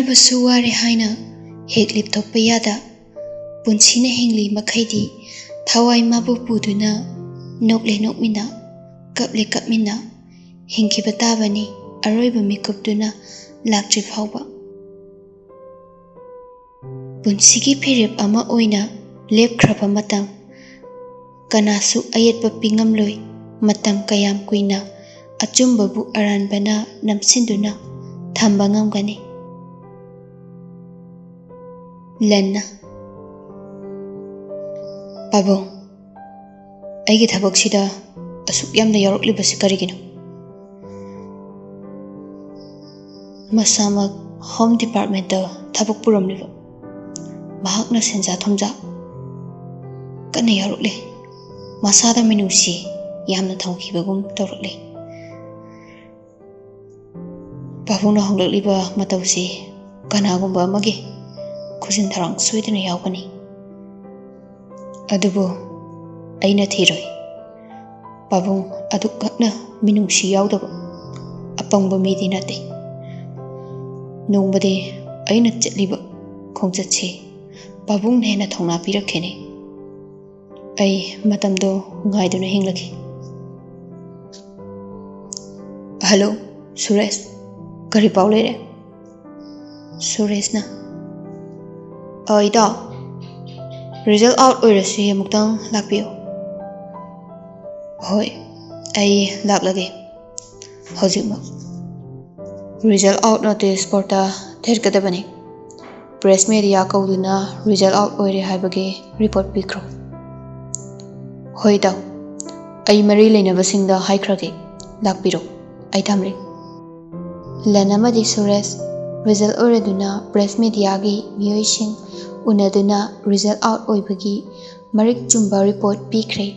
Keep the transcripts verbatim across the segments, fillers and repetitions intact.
ꯋꯥꯁꯨ ꯋꯥꯔꯦ ꯍꯥꯏꯅ ꯍꯦꯛ ꯂꯦꯞꯊꯣꯛꯄ ꯌꯥꯗ, ꯄꯨꯟꯁꯤꯅ ꯍꯤꯡꯂꯤ ꯃꯈꯩꯗꯤ ꯊꯋꯥꯏ ꯃꯥꯕꯨ ꯄꯨꯗꯨꯅ, ꯅꯣꯛꯂꯦ ꯅꯣꯛꯃꯤꯟꯅ, ꯀꯞꯂꯦ ꯀꯞꯃꯤꯟꯅ ꯍꯤꯡꯈꯤꯕ ꯇꯥꯕꯅꯤ, ꯑꯔꯣꯏꯕ ꯃꯤꯀꯨꯞꯇꯨꯅ ꯂꯥꯛꯇ꯭ꯔꯤ ꯐꯥꯎꯕ꯫ ꯄꯨꯟꯁꯤꯒꯤ ꯐꯤꯔꯦꯞ ꯑꯃ ꯑꯣꯏꯅ ꯂꯦꯞꯈ꯭ꯔꯕ ꯃꯇꯝ, ꯀꯅꯥꯁꯨ ꯑꯌꯦꯠꯄ ꯄꯤꯉꯝꯂꯣꯏ꯫ ꯃꯇꯝ ꯀꯌꯥꯝ ꯀꯨꯏꯅ ꯑꯆꯨꯝꯕꯕꯨ ꯑꯔꯥꯟꯕꯅ ꯅꯝꯁꯤꯟꯗꯨꯅ ꯊꯝꯕ ꯉꯝꯒꯅꯤ? ꯂꯟꯅ꯫ ꯄꯥꯕꯨꯡ, ꯑꯩꯒꯤ ꯊꯕꯛꯁꯤꯗ ꯑꯁꯨꯛ ꯌꯥꯝꯅ ꯌꯥꯎꯔꯛꯂꯤꯕꯁꯤ ꯀꯔꯤꯒꯤꯅꯣ? ꯃꯁꯥꯃꯛ ꯍꯣꯝ ꯗꯤꯄꯥꯔꯠꯃꯦꯟꯇ ꯊꯕꯛ ꯄꯨꯔꯝꯂꯤꯕ ꯃꯍꯥꯛꯅ ꯁꯦꯟꯖꯥ ꯊꯨꯝꯖꯥ ꯀꯟꯅ ꯌꯥꯎꯔꯛꯂꯦ꯫ ꯃꯁꯥꯗ ꯃꯤꯅꯨꯡꯁꯤ ꯌꯥꯝꯅ ꯊꯝꯈꯤꯕꯒꯨꯝ ꯇꯧꯔꯛꯂꯦ꯫ ꯄꯥꯕꯨꯡꯅ ꯍꯣꯡꯂꯛꯂꯤꯕ ꯃꯇꯧꯁꯤ ꯀꯅꯥꯒꯨꯝꯕ ꯑꯃꯒꯤ ꯈꯨꯖꯤꯟ ꯊꯔꯥꯡ ꯁꯣꯏꯗꯅ ꯌꯥꯎꯒꯅꯤ꯫ ꯑꯗꯨꯕꯨ ꯑꯩꯅ ꯊꯤꯔꯣꯏ꯫ ꯄꯥꯕꯨꯡ ꯑꯗꯨꯛ ꯉꯛꯅ ꯃꯤꯅꯨꯡꯁꯤ ꯌꯥꯎꯗꯕ ꯑꯄꯪꯕ ꯃꯤꯗꯤ ꯅꯠꯇꯦ꯫ ꯅꯣꯡꯃꯗꯤ ꯑꯩꯅ ꯆꯠꯂꯤꯕ ꯈꯣꯡꯆꯠꯁꯤ ꯄꯥꯕꯨꯡꯅ ꯍꯦꯟꯅ ꯊꯧꯅꯥ ꯄꯤꯔꯛꯈꯤꯅꯤ꯫ ꯑꯩ ꯃꯇꯝꯗꯣ ꯉꯥꯏꯗꯨꯅ ꯍꯤꯡꯂꯒꯦ꯫ ꯍꯜꯂꯣ, ꯁꯨꯔꯦꯁ, ꯀꯔꯤ ꯄꯥꯎ ꯂꯩꯔꯦ? ꯁꯨꯔꯦꯁꯅ, "ꯑ, ꯏꯇꯥꯎ, ꯔꯤꯖꯜ ꯑꯥꯎꯠ ꯑꯣꯏꯔꯁꯤ, ꯑꯃꯨꯛꯇꯪ ꯂꯥꯛꯄꯤꯌꯨ"꯫ "ꯍꯣꯏ, ꯑꯩ ꯂꯥꯛꯂꯒꯦ ꯍꯧꯖꯤꯛꯃꯛ꯫ ꯔꯤꯖꯜ ꯑꯥꯎꯠ ꯅꯣꯇꯤꯁ ꯕꯣꯔꯗꯇ ꯊꯦꯠꯀꯗꯕꯅꯤ꯫ ꯄ꯭ꯔꯦꯁ ꯃꯦꯗꯤꯌꯥ ꯀꯧꯗꯨꯅ ꯔꯤꯖꯜ ꯑꯥꯎꯠ ꯑꯣꯏꯔꯦ ꯍꯥꯏꯕꯒꯤ ꯔꯤꯄꯣꯔꯠ ꯄꯤꯈ꯭ꯔꯣ"꯫ "ꯍꯣꯏ ꯏꯇꯥꯎ, ꯑꯩ ꯃꯔꯤ ꯂꯩꯅꯕꯁꯤꯡꯗ ꯍꯥꯏꯈ꯭ꯔꯒꯦ꯫ ꯂꯥꯛꯄꯤꯔꯣ, ꯑꯩ ꯊꯝꯂꯦ"꯫ ꯂꯟ ꯑꯃꯗꯤ ꯁꯨꯔꯦꯁ ꯔꯤꯖꯜ ꯑꯣꯏꯔꯗꯨꯅ ꯄ꯭ꯔꯦꯁ ꯃꯦꯗꯤꯌꯥꯒꯤ ꯃꯤꯑꯣꯏꯁꯤꯡ ꯎꯅꯗꯨꯅ ꯔꯤꯖꯜ ꯑꯥꯎꯠ ꯑꯣꯏꯕꯒꯤ ꯃꯔꯤꯛ ꯆꯨꯝꯕ ꯔꯤꯄꯣꯔꯠ ꯄꯤꯈ꯭ꯔꯦ꯫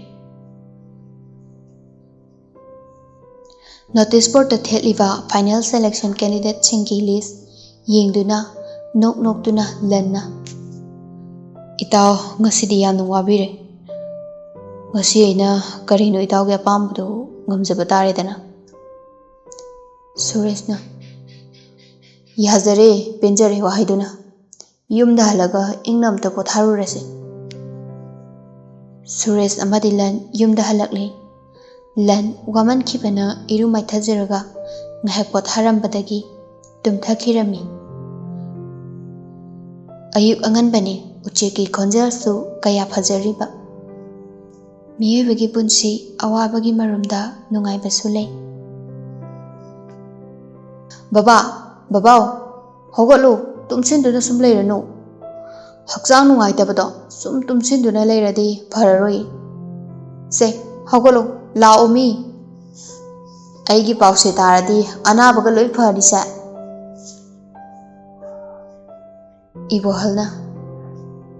ꯅꯣꯇꯤꯁ ꯕꯣꯔꯗꯇ ꯊꯦꯠꯂꯤꯕ ꯐꯥꯏꯅꯦꯜ ꯁꯦꯂꯦꯛꯁꯟ ꯀꯦꯟꯗꯤꯗꯦꯠꯁꯤꯡꯒꯤ ꯂꯤꯁ ꯌꯦꯡꯗꯨꯅ ꯅꯣꯛ ꯅꯣꯛꯇꯨꯅ ꯂꯟꯅ, "ꯏꯇꯥꯎ, ꯉꯁꯤꯗꯤ ꯌꯥꯝꯅ ꯋꯥꯕꯤꯔꯦ꯫ ꯉꯁꯤ ꯑꯩꯅ ꯀꯔꯤꯅꯣ ꯏꯇꯥꯎꯒꯤ ꯑꯄꯥꯝꯕꯗꯨ ꯉꯝꯖꯕ ꯇꯥꯔꯦꯗꯅ"꯫ ꯁꯨꯔꯦꯁꯅ, "ꯌꯥꯖꯔꯦ, ꯄꯦꯟꯖꯔꯦ ꯋꯥꯍꯩꯗꯨꯅ꯫ ꯌꯨꯝꯗ ꯍꯜꯂꯒ ꯏꯪꯅ ꯑꯝꯇ ꯄꯣꯊꯥꯔꯨꯔꯁꯦ꯫" ꯁꯨꯔꯦꯁ ꯑꯃꯗꯤ ꯂꯟ ꯌꯨꯝꯗ ꯍꯜꯂꯛꯂꯦ꯫ ꯂꯟ ꯋꯥꯃꯟꯈꯤꯕꯅ ꯏꯔꯨ ꯃꯥꯏꯊꯖꯔꯒ ꯉꯥꯏꯍꯥꯛ ꯄꯣꯊꯥꯔꯝꯕꯗꯒꯤ ꯇꯨꯝꯊꯈꯤꯔꯝꯃꯤ꯫ ꯑꯌꯨꯛ ꯑꯉꯟꯕꯅꯤ, ꯎꯆꯦꯛꯀꯤ ꯈꯣꯟꯖꯦꯜꯁꯨ ꯀꯌꯥ ꯐꯖꯔꯤꯕ꯫ ꯃꯤꯑꯣꯏꯕꯒꯤ ꯄꯨꯟꯁꯤ ꯑꯋꯥꯕꯒꯤ ꯃꯔꯨꯝꯗ ꯅꯨꯡꯉꯥꯏꯕꯁꯨ ꯂꯩ꯫ "ꯕꯕꯥ, ꯕꯕꯥꯎ, ꯍꯧꯒꯠꯂꯨ, ꯇꯨꯝꯁꯤꯟꯗꯨꯅ ꯁꯨꯝ ꯂꯩꯔꯅꯨ꯫ ꯍꯛꯆꯥꯡ ꯅꯨꯡꯉꯥꯏꯇꯕꯗꯣ ꯁꯨꯝ ꯇꯨꯝꯁꯤꯟꯗꯨꯅ ꯂꯩꯔꯗꯤ ꯐꯔꯔꯣꯏ꯫ ꯁꯦ, ꯍꯧꯒꯠꯂꯨ, ꯂꯥꯛꯑꯣ ꯃꯤ꯫ ꯑꯩꯒꯤ ꯄꯥꯎꯁꯦ ꯇꯥꯔꯗꯤ ꯑꯅꯥꯕꯒ ꯂꯣꯏ ꯐꯔꯅꯤꯁꯦ꯫" ꯏꯕꯣꯍꯜꯅ,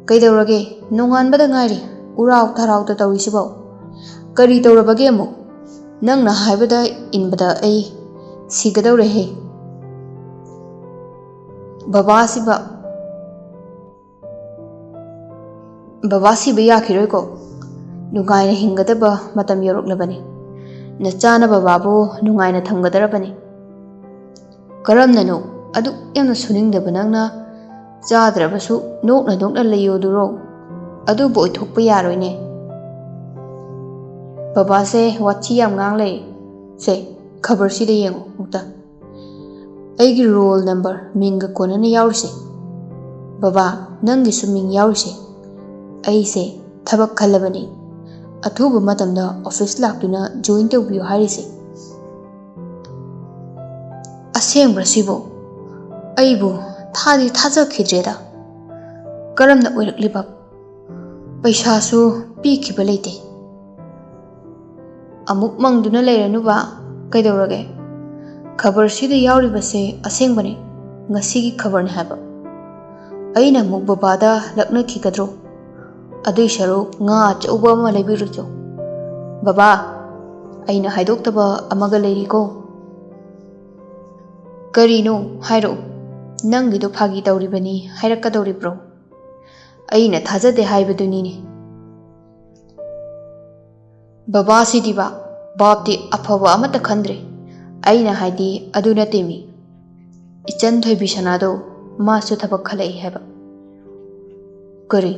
"ꯀꯩꯗꯧꯔꯒꯦ? ꯅꯣꯡꯉꯥꯟꯕꯗ ꯉꯥꯏꯔꯤ, ꯎꯔꯥꯎ ꯊꯔꯥꯎꯇ ꯇꯧꯔꯤꯁꯤꯕꯣ? ꯀꯔꯤ ꯇꯧꯔꯕꯒꯦ ꯑꯃꯨꯛ? ꯅꯪꯅ ꯍꯥꯏꯕꯗ ꯏꯟꯕꯗ ꯑꯩ ꯁꯤꯒꯗꯧꯔꯦꯍꯦ꯫" ꯕꯕꯥꯁꯤꯕ, ꯕꯕꯥ ꯁꯤꯕ ꯌꯥꯈꯤꯔꯣꯏꯀꯣ꯫ ꯅꯨꯡꯉꯥꯏꯅ ꯍꯤꯡꯒꯗꯕ ꯃꯇꯝ ꯌꯧꯔꯛꯂꯕꯅꯤ꯫ ꯅꯆꯥꯅ ꯕꯕꯥꯕꯨ ꯅꯨꯡꯉꯥꯏꯅ ꯊꯝꯒꯗꯧꯔꯕꯅꯤ꯫ ꯀꯔꯝꯅꯅꯣ ꯑꯗꯨꯛ ꯌꯥꯝꯅ ꯁꯨꯅꯤꯡꯗꯕ ꯅꯪꯅ ꯆꯥꯗ꯭ꯔꯕꯁꯨ ꯅꯣꯛꯅ ꯅꯣꯛꯅ ꯂꯩꯌꯣꯗꯨꯔꯣ? ꯑꯗꯨꯕꯨ ꯑꯣꯏꯊꯣꯛꯄ ꯌꯥꯔꯣꯏꯅꯦ꯫ ꯕꯕꯥꯁꯦ ꯋꯥꯊꯤ ꯌꯥꯝ ꯉꯥꯡ ꯂꯩ꯫ ꯁꯦ, ꯈꯕꯔꯁꯤꯗ ꯌꯦꯡꯉꯨ ꯑꯃꯨꯛꯇ꯫ ꯑꯩꯒꯤ ꯔꯣꯜ ꯅꯝꯕꯔ ꯃꯤꯡꯒ ꯀꯣꯟꯅꯅ ꯌꯥꯎꯔꯤꯁꯦ꯫ ꯕꯕꯥ, ꯅꯪꯒꯤꯁꯨ ꯃꯤꯡ ꯌꯥꯎꯔꯤꯁꯦ꯫ ꯑꯩꯁꯦ ꯊꯕꯛ ꯈꯜꯂꯕꯅꯤ꯫ ꯑꯊꯨꯕ ꯃꯇꯝꯗ ꯑꯣꯐꯤꯁ ꯂꯥꯛꯇꯨꯅ ꯖꯣꯏꯟ ꯇꯧꯕꯤꯌꯨ ꯍꯥꯏꯔꯤꯁꯦ꯫ ꯑꯁꯦꯡꯕ꯭ꯔꯥ ꯁꯤꯕꯨ? ꯑꯩꯕꯨ ꯊꯥꯗꯤ ꯊꯥꯖꯈꯤꯗ꯭ꯔꯦꯗ꯫ ꯀꯔꯝꯅ ꯑꯣꯏꯔꯛꯂꯤꯕ? ꯄꯩꯁꯥꯁꯨ ꯄꯤꯈꯤꯕ ꯂꯩꯇꯦ꯫ ꯑꯃꯨꯛ ꯃꯪꯗꯨꯅ ꯂꯩꯔꯅꯨꯕ, ꯀꯩꯗꯧꯔꯒꯦ? ꯈꯕꯔꯁꯤꯗ ꯌꯥꯎꯔꯤꯕꯁꯦ ꯑꯁꯦꯡꯕꯅꯤ, ꯉꯁꯤꯒꯤ ꯈꯕꯔꯅꯤ ꯍꯥꯏꯕ꯫ ꯑꯩꯅ ꯑꯃꯨꯛ ꯕꯕꯥꯗ ꯂꯛꯅꯈꯤꯒꯗ꯭ꯔꯣ? ꯑꯗꯨꯏ ꯁꯔꯨꯛ ꯉꯥ ꯑꯆꯧꯕ ꯑꯃ ꯂꯩꯕꯤꯔꯨꯆꯣ꯫ ꯕꯕꯥ, ꯑꯩꯅ ꯍꯥꯏꯗꯣꯛꯇꯕ ꯑꯃꯒ ꯂꯩꯔꯤꯀꯣ꯫ ꯀꯔꯤꯅꯣ? ꯍꯥꯏꯔꯛꯎ꯫ ꯅꯪꯒꯤꯗꯣ ꯐꯥꯒꯤ ꯇꯧꯔꯤꯕꯅꯤ ꯍꯥꯏꯔꯛꯀꯗꯧꯔꯤꯕ꯭ꯔꯣ? ꯑꯩꯅ ꯊꯥꯖꯗꯦ ꯍꯥꯏꯕꯗꯨꯅꯤꯅꯦ꯫ ꯕꯕꯥꯁꯤꯗꯤꯕ, ꯚꯥꯞꯇꯤ ꯑꯐꯕ ꯑꯃꯠꯇ ꯈꯟꯗ꯭ꯔꯦ꯫ ꯑꯩꯅ ꯍꯥꯏꯗꯤ ꯑꯗꯨ ꯅꯠꯇꯦꯃꯤ꯫ ꯏꯆꯟ ꯊꯣꯏꯕꯤꯁꯅꯥꯗꯣ ꯃꯥꯁꯨ ꯊꯕꯛ ꯈꯜꯂꯛꯏ ꯍꯥꯏꯕ꯫ ꯀꯔꯤ?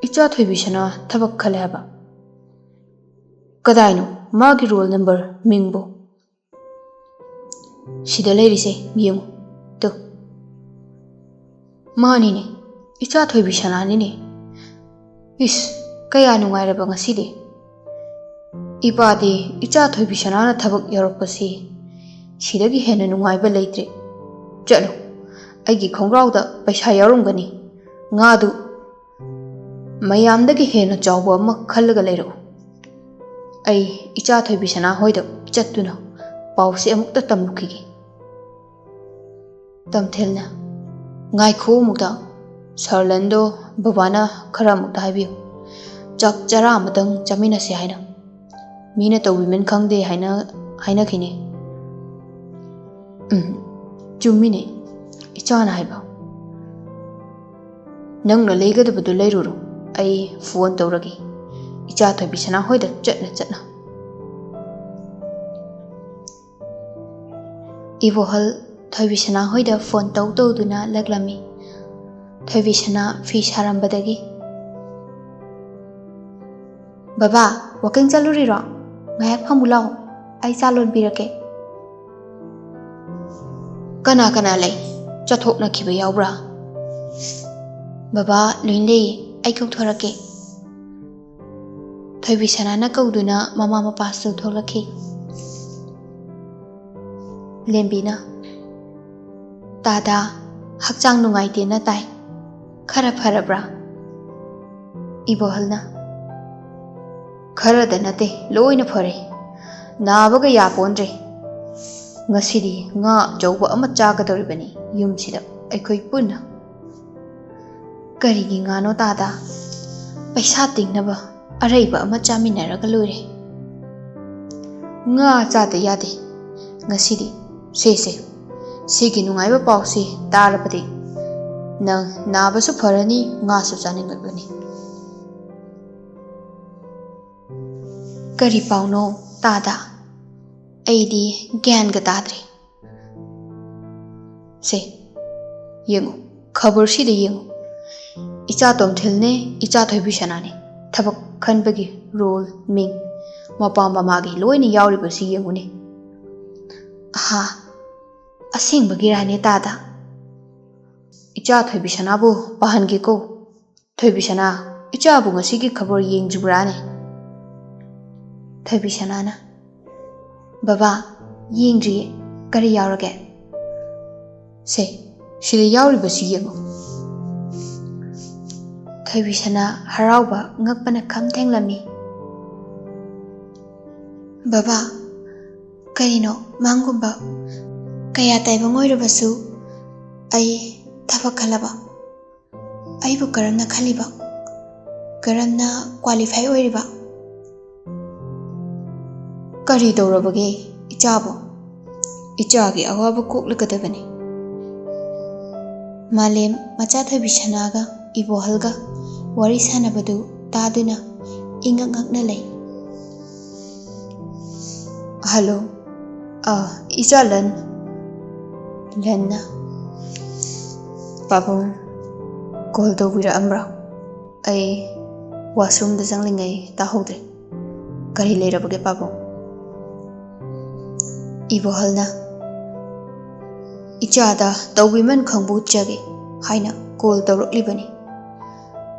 ꯏꯆꯥ ꯊꯣꯏꯕꯤꯁꯅꯥ ꯊꯕꯛ ꯈꯜꯂꯦ ꯍꯥꯏꯕ? ꯀꯗꯥꯏꯅꯣ ꯃꯥꯒꯤ ꯔꯣꯜ ꯅꯝꯕꯔ, ꯃꯤꯡꯕꯨ? ꯁꯤꯗ ꯂꯩꯔꯤꯁꯦ ꯌꯦꯡꯉꯨ꯫ ꯇꯨ꯫ ꯃꯥꯅꯤꯅꯦ, ꯏꯆꯥ ꯊꯣꯏꯕꯤꯁꯅꯥꯅꯤꯅꯦ꯫ ꯏꯁ, ꯀꯌꯥ ꯅꯨꯡꯉꯥꯏꯔꯕ ꯉꯁꯤꯗꯤ꯫ ꯏꯄꯥꯗꯤ ꯏꯆꯥ ꯊꯣꯏꯕꯤꯁꯅꯥꯅ ꯊꯕꯛ ꯌꯥꯎꯔꯛꯄꯁꯤ ꯁꯤꯗꯒꯤ ꯍꯦꯟꯅ ꯅꯨꯡꯉꯥꯏꯕ ꯂꯩꯇ꯭ꯔꯦ꯫ ꯆꯠꯂꯨ, ꯑꯩꯒꯤ ꯈꯣꯡꯒ꯭ꯔꯥꯎꯗ ꯄꯩꯁꯥ ꯌꯥꯎꯔꯝꯒꯅꯤ꯫ ꯉꯥꯗꯨ ꯃꯌꯥꯝꯗꯒꯤ ꯍꯦꯟꯅ ꯆꯥꯎꯕ ꯑꯃ ꯈꯜꯂꯒ ꯂꯩꯔꯛꯎ꯫ ꯑꯩ ꯏꯆꯥ ꯊꯣꯏꯕꯤꯁꯅꯥ ꯍꯣꯏꯗ ꯆꯠꯇꯨꯅ ꯄꯥꯎꯁꯦ ꯑꯃꯨꯛꯇ ꯇꯝꯂꯨꯈꯤꯒꯦ꯫ ꯇꯝꯊꯦꯜꯅ, ꯉꯥꯏꯈꯣ ꯑꯃꯨꯛꯇ, ꯁꯔꯂꯟꯗꯣ ꯕꯕꯥꯅ ꯈꯔ ꯑꯃꯨꯛꯇ ꯍꯥꯏꯕꯤꯌꯨ꯫ ꯆꯥꯛ ꯆꯔꯥ ꯑꯃꯇꯪ ꯆꯥꯃꯤꯟꯅꯁꯦ ꯍꯥꯏꯅ꯫ ꯃꯤꯅ ꯇꯧꯕꯤꯃꯟ ꯈꯪꯗꯦ ꯍꯥꯏꯅ ꯍꯥꯏꯅꯈꯤꯅꯦ꯫ ꯎꯝ, ꯆꯨꯝꯃꯤꯅꯦ ꯏꯆꯥꯅ ꯍꯥꯏꯕ꯫ ꯅꯪꯅ ꯂꯩꯒꯗꯕꯗꯨ ꯂꯩꯔꯨꯔꯣ, ꯑꯩ ꯐꯣꯟ ꯇꯧꯔꯒꯦ ꯏꯆꯥ ꯊꯣꯏꯕꯤꯁꯅꯥ ꯍꯣꯏꯗ ꯆꯠꯅ ꯆꯠꯅ꯫ ꯏꯕꯣꯍꯜ ꯊꯣꯏꯕꯤꯁꯅꯥ ꯍꯣꯏꯗ ꯐꯣꯟ ꯇꯧ ꯇꯧꯗꯨꯅ ꯂꯛꯂꯝꯃꯤ꯫ ꯊꯣꯏꯕꯤꯁꯅꯥ ꯐꯤ ꯁꯥꯔꯝꯕꯗꯒꯤ, "ꯕꯕꯥ, ꯋꯥꯀꯤꯡ ꯆꯠꯂꯨꯔꯤꯔꯣ? ꯉꯥꯏꯍꯥꯛ ꯐꯝꯃꯨ ꯂꯥꯎ, ꯑꯩ ꯆꯥ ꯂꯣꯟꯕꯤꯔꯛꯀꯦ꯫" "ꯀꯅꯥ ꯀꯅꯥ ꯂꯩ? ꯆꯠꯊꯣꯛꯅꯈꯤꯕ ꯌꯥꯎꯕ꯭ꯔꯥ?" "ꯕꯕꯥ, ꯂꯣꯏ ꯂꯩꯌꯦ, ꯑꯩ ꯀꯧꯊꯣꯔꯛꯀꯦ꯫" ꯊꯣꯏꯕꯤꯁꯅꯥꯅ ꯀꯧꯗꯨꯅ ꯃꯃꯥ ꯃꯄꯥꯁꯨ ꯊꯣꯛꯂꯛꯈꯤ꯫ ꯂꯦꯝꯕꯤꯅ, "ꯇꯥꯗꯥ, ꯍꯛꯆꯥꯡ ꯅꯨꯡꯉꯥꯏꯇꯦꯅ ꯇꯥꯏ, ꯈꯔ ꯐꯔꯕ꯭ꯔꯥ?" ꯏꯕꯣꯍꯜꯅ, "ꯈꯔꯗ ꯅꯠꯇꯦ, ꯂꯣꯏꯅ ꯐꯔꯦ, ꯅꯥꯕꯒ ꯌꯥꯄꯣꯟꯗ꯭ꯔꯦ꯫ ꯉꯁꯤꯗꯤ ꯉꯥ ꯑꯆꯧꯕ ꯑꯃ ꯆꯥꯒꯗꯧꯔꯤꯕꯅꯤ ꯌꯨꯝꯁꯤꯗ ꯑꯩꯈꯣꯏ ꯄꯨꯟꯅ꯫" "ꯀꯔꯤꯒꯤ ꯉꯥꯅꯣ ꯇꯥꯗꯥ? ꯄꯩꯁꯥ ꯇꯤꯡꯅꯕ ꯑꯔꯩꯕ ꯑꯃ ꯆꯥꯃꯤꯟꯅꯔꯒ ꯂꯣꯏꯔꯦ꯫" "ꯉꯥ ꯆꯥꯗ ꯌꯥꯗꯦ ꯉꯁꯤꯗꯤ꯫ ꯁꯦ ꯁꯦ, ꯁꯤꯒꯤ ꯅꯨꯡꯉꯥꯏꯕ ꯄꯥꯎꯁꯤ ꯇꯥꯔꯕꯗꯤ ꯅꯪ ꯅꯥꯕꯁꯨ ꯐꯔꯅꯤ, ꯉꯥꯁꯨ ꯆꯥꯅꯤꯡꯂꯛꯂꯅꯤ꯫" "ꯀꯔꯤ ꯄꯥꯎꯅꯣ ꯇꯥꯗꯥ? ꯑꯩꯗꯤ ꯒ꯭ꯌꯥꯟꯒ ꯇꯥꯗ꯭ꯔꯦ꯫" ꯁꯦ, ꯌꯦꯡꯉꯨ, ꯈꯕꯔꯁꯤꯗ ꯌꯦꯡꯉꯨ꯫ ꯏꯆꯥ ꯇꯣꯝꯊꯤꯜꯅꯦ, ꯏꯆꯥ ꯊꯣꯏꯕꯤꯁꯅꯥꯅꯦ꯫ ꯊꯕꯛ ꯈꯟꯕꯒꯤ ꯔꯣꯜ, ꯃꯤꯡ, ꯃꯄꯥ ꯃꯃꯥꯒꯤ ꯂꯣꯏꯅ ꯌꯥꯎꯔꯤꯕꯁꯤ ꯌꯦꯡꯉꯨꯅꯦ꯫ ꯑꯍꯥ, ꯑꯁꯦꯡꯕꯒꯤꯔꯥꯅꯦ ꯇꯥꯗ? ꯏꯆꯥ ꯊꯣꯏꯕꯤꯁꯅꯥꯕꯨ ꯄꯥꯍꯟꯒꯦꯀꯣ꯫ ꯊꯣꯏꯕꯤꯁꯅꯥ, ꯏꯆꯥꯕꯨ ꯉꯁꯤꯒꯤ ꯈꯕꯔ ꯌꯦꯡꯗ꯭ꯔꯤꯕ꯭ꯔꯥꯅꯦ? ꯊꯣꯏꯕꯤꯁꯅꯥꯅ, "ꯕꯕꯥ, ꯌꯦꯡꯗ꯭ꯔꯤꯌꯦ꯫ ꯀꯔꯤ ꯌꯥꯎꯔꯒꯦ?" "ꯁꯦ, ꯁꯤꯗ ꯌꯥꯎꯔꯤꯕꯁꯤ ꯌꯦꯡꯉꯨ꯫" ꯊꯣꯏꯕꯤꯁꯅꯥ ꯍꯔꯥꯎꯕ ꯉꯛꯄꯅ ꯈꯝ ꯊꯦꯡꯂꯝꯃꯤ꯫ "ꯕꯕꯥ, ꯀꯔꯤꯅꯣ ꯃꯥꯡꯒꯨꯝꯕ? ꯀꯌꯥ ꯇꯥꯏꯕꯪ ꯑꯣꯏꯔꯕꯁꯨ ꯑꯩ ꯊꯕꯛ ꯈꯜꯂꯕ? ꯑꯩꯕꯨ ꯀꯔꯝꯅ ꯈꯜꯂꯤꯕ? ꯀꯔꯝꯅ ꯀ꯭ꯋꯥꯂꯤꯐꯥꯏ ꯑꯣꯏꯔꯤꯕ?" "ꯀꯔꯤ ꯇꯧꯔꯕꯒꯦ ꯏꯆꯥꯕꯨ? ꯏꯆꯥꯒꯤ ꯑꯋꯥꯕ ꯀꯣꯛꯂꯒꯗꯕꯅꯤ꯫" ꯃꯥꯂꯦꯝ ꯃꯆꯥ ꯊꯣꯏꯕꯤꯁꯅꯥꯒ ꯏꯕꯣꯍꯜꯒ ꯋꯥꯔꯤ ꯁꯥꯟꯅꯕꯗꯨ ꯇꯥꯗꯨꯅ ꯏꯉꯛ ꯉꯛꯅ ꯂꯩ꯫ "ꯍꯜꯂꯣ, ꯑ, ꯏꯆꯥ ꯂꯟ꯫" ꯂꯟꯅ, "ꯄꯥꯕꯨꯡ ꯀꯣꯜ ꯇꯧꯕꯤꯔꯛꯑꯝꯕ꯭ꯔꯣ? ꯑꯩ ꯋꯥꯁꯔꯨꯝꯗ ꯆꯪꯂꯤꯉꯩ ꯇꯥꯍꯧꯗ꯭ꯔꯦ꯫ ꯀꯔꯤ ꯂꯩꯔꯕꯒꯦ ꯄꯥꯕꯨꯡ?" ꯏꯕꯣꯍꯜꯅ, "ꯏꯆꯥꯗ ꯇꯧꯕꯤꯃꯟ ꯈꯪꯕꯣꯛꯆꯒꯦ ꯍꯥꯏꯅ ꯀꯣꯜ ꯇꯧꯔꯛꯂꯤꯕꯅꯤ꯫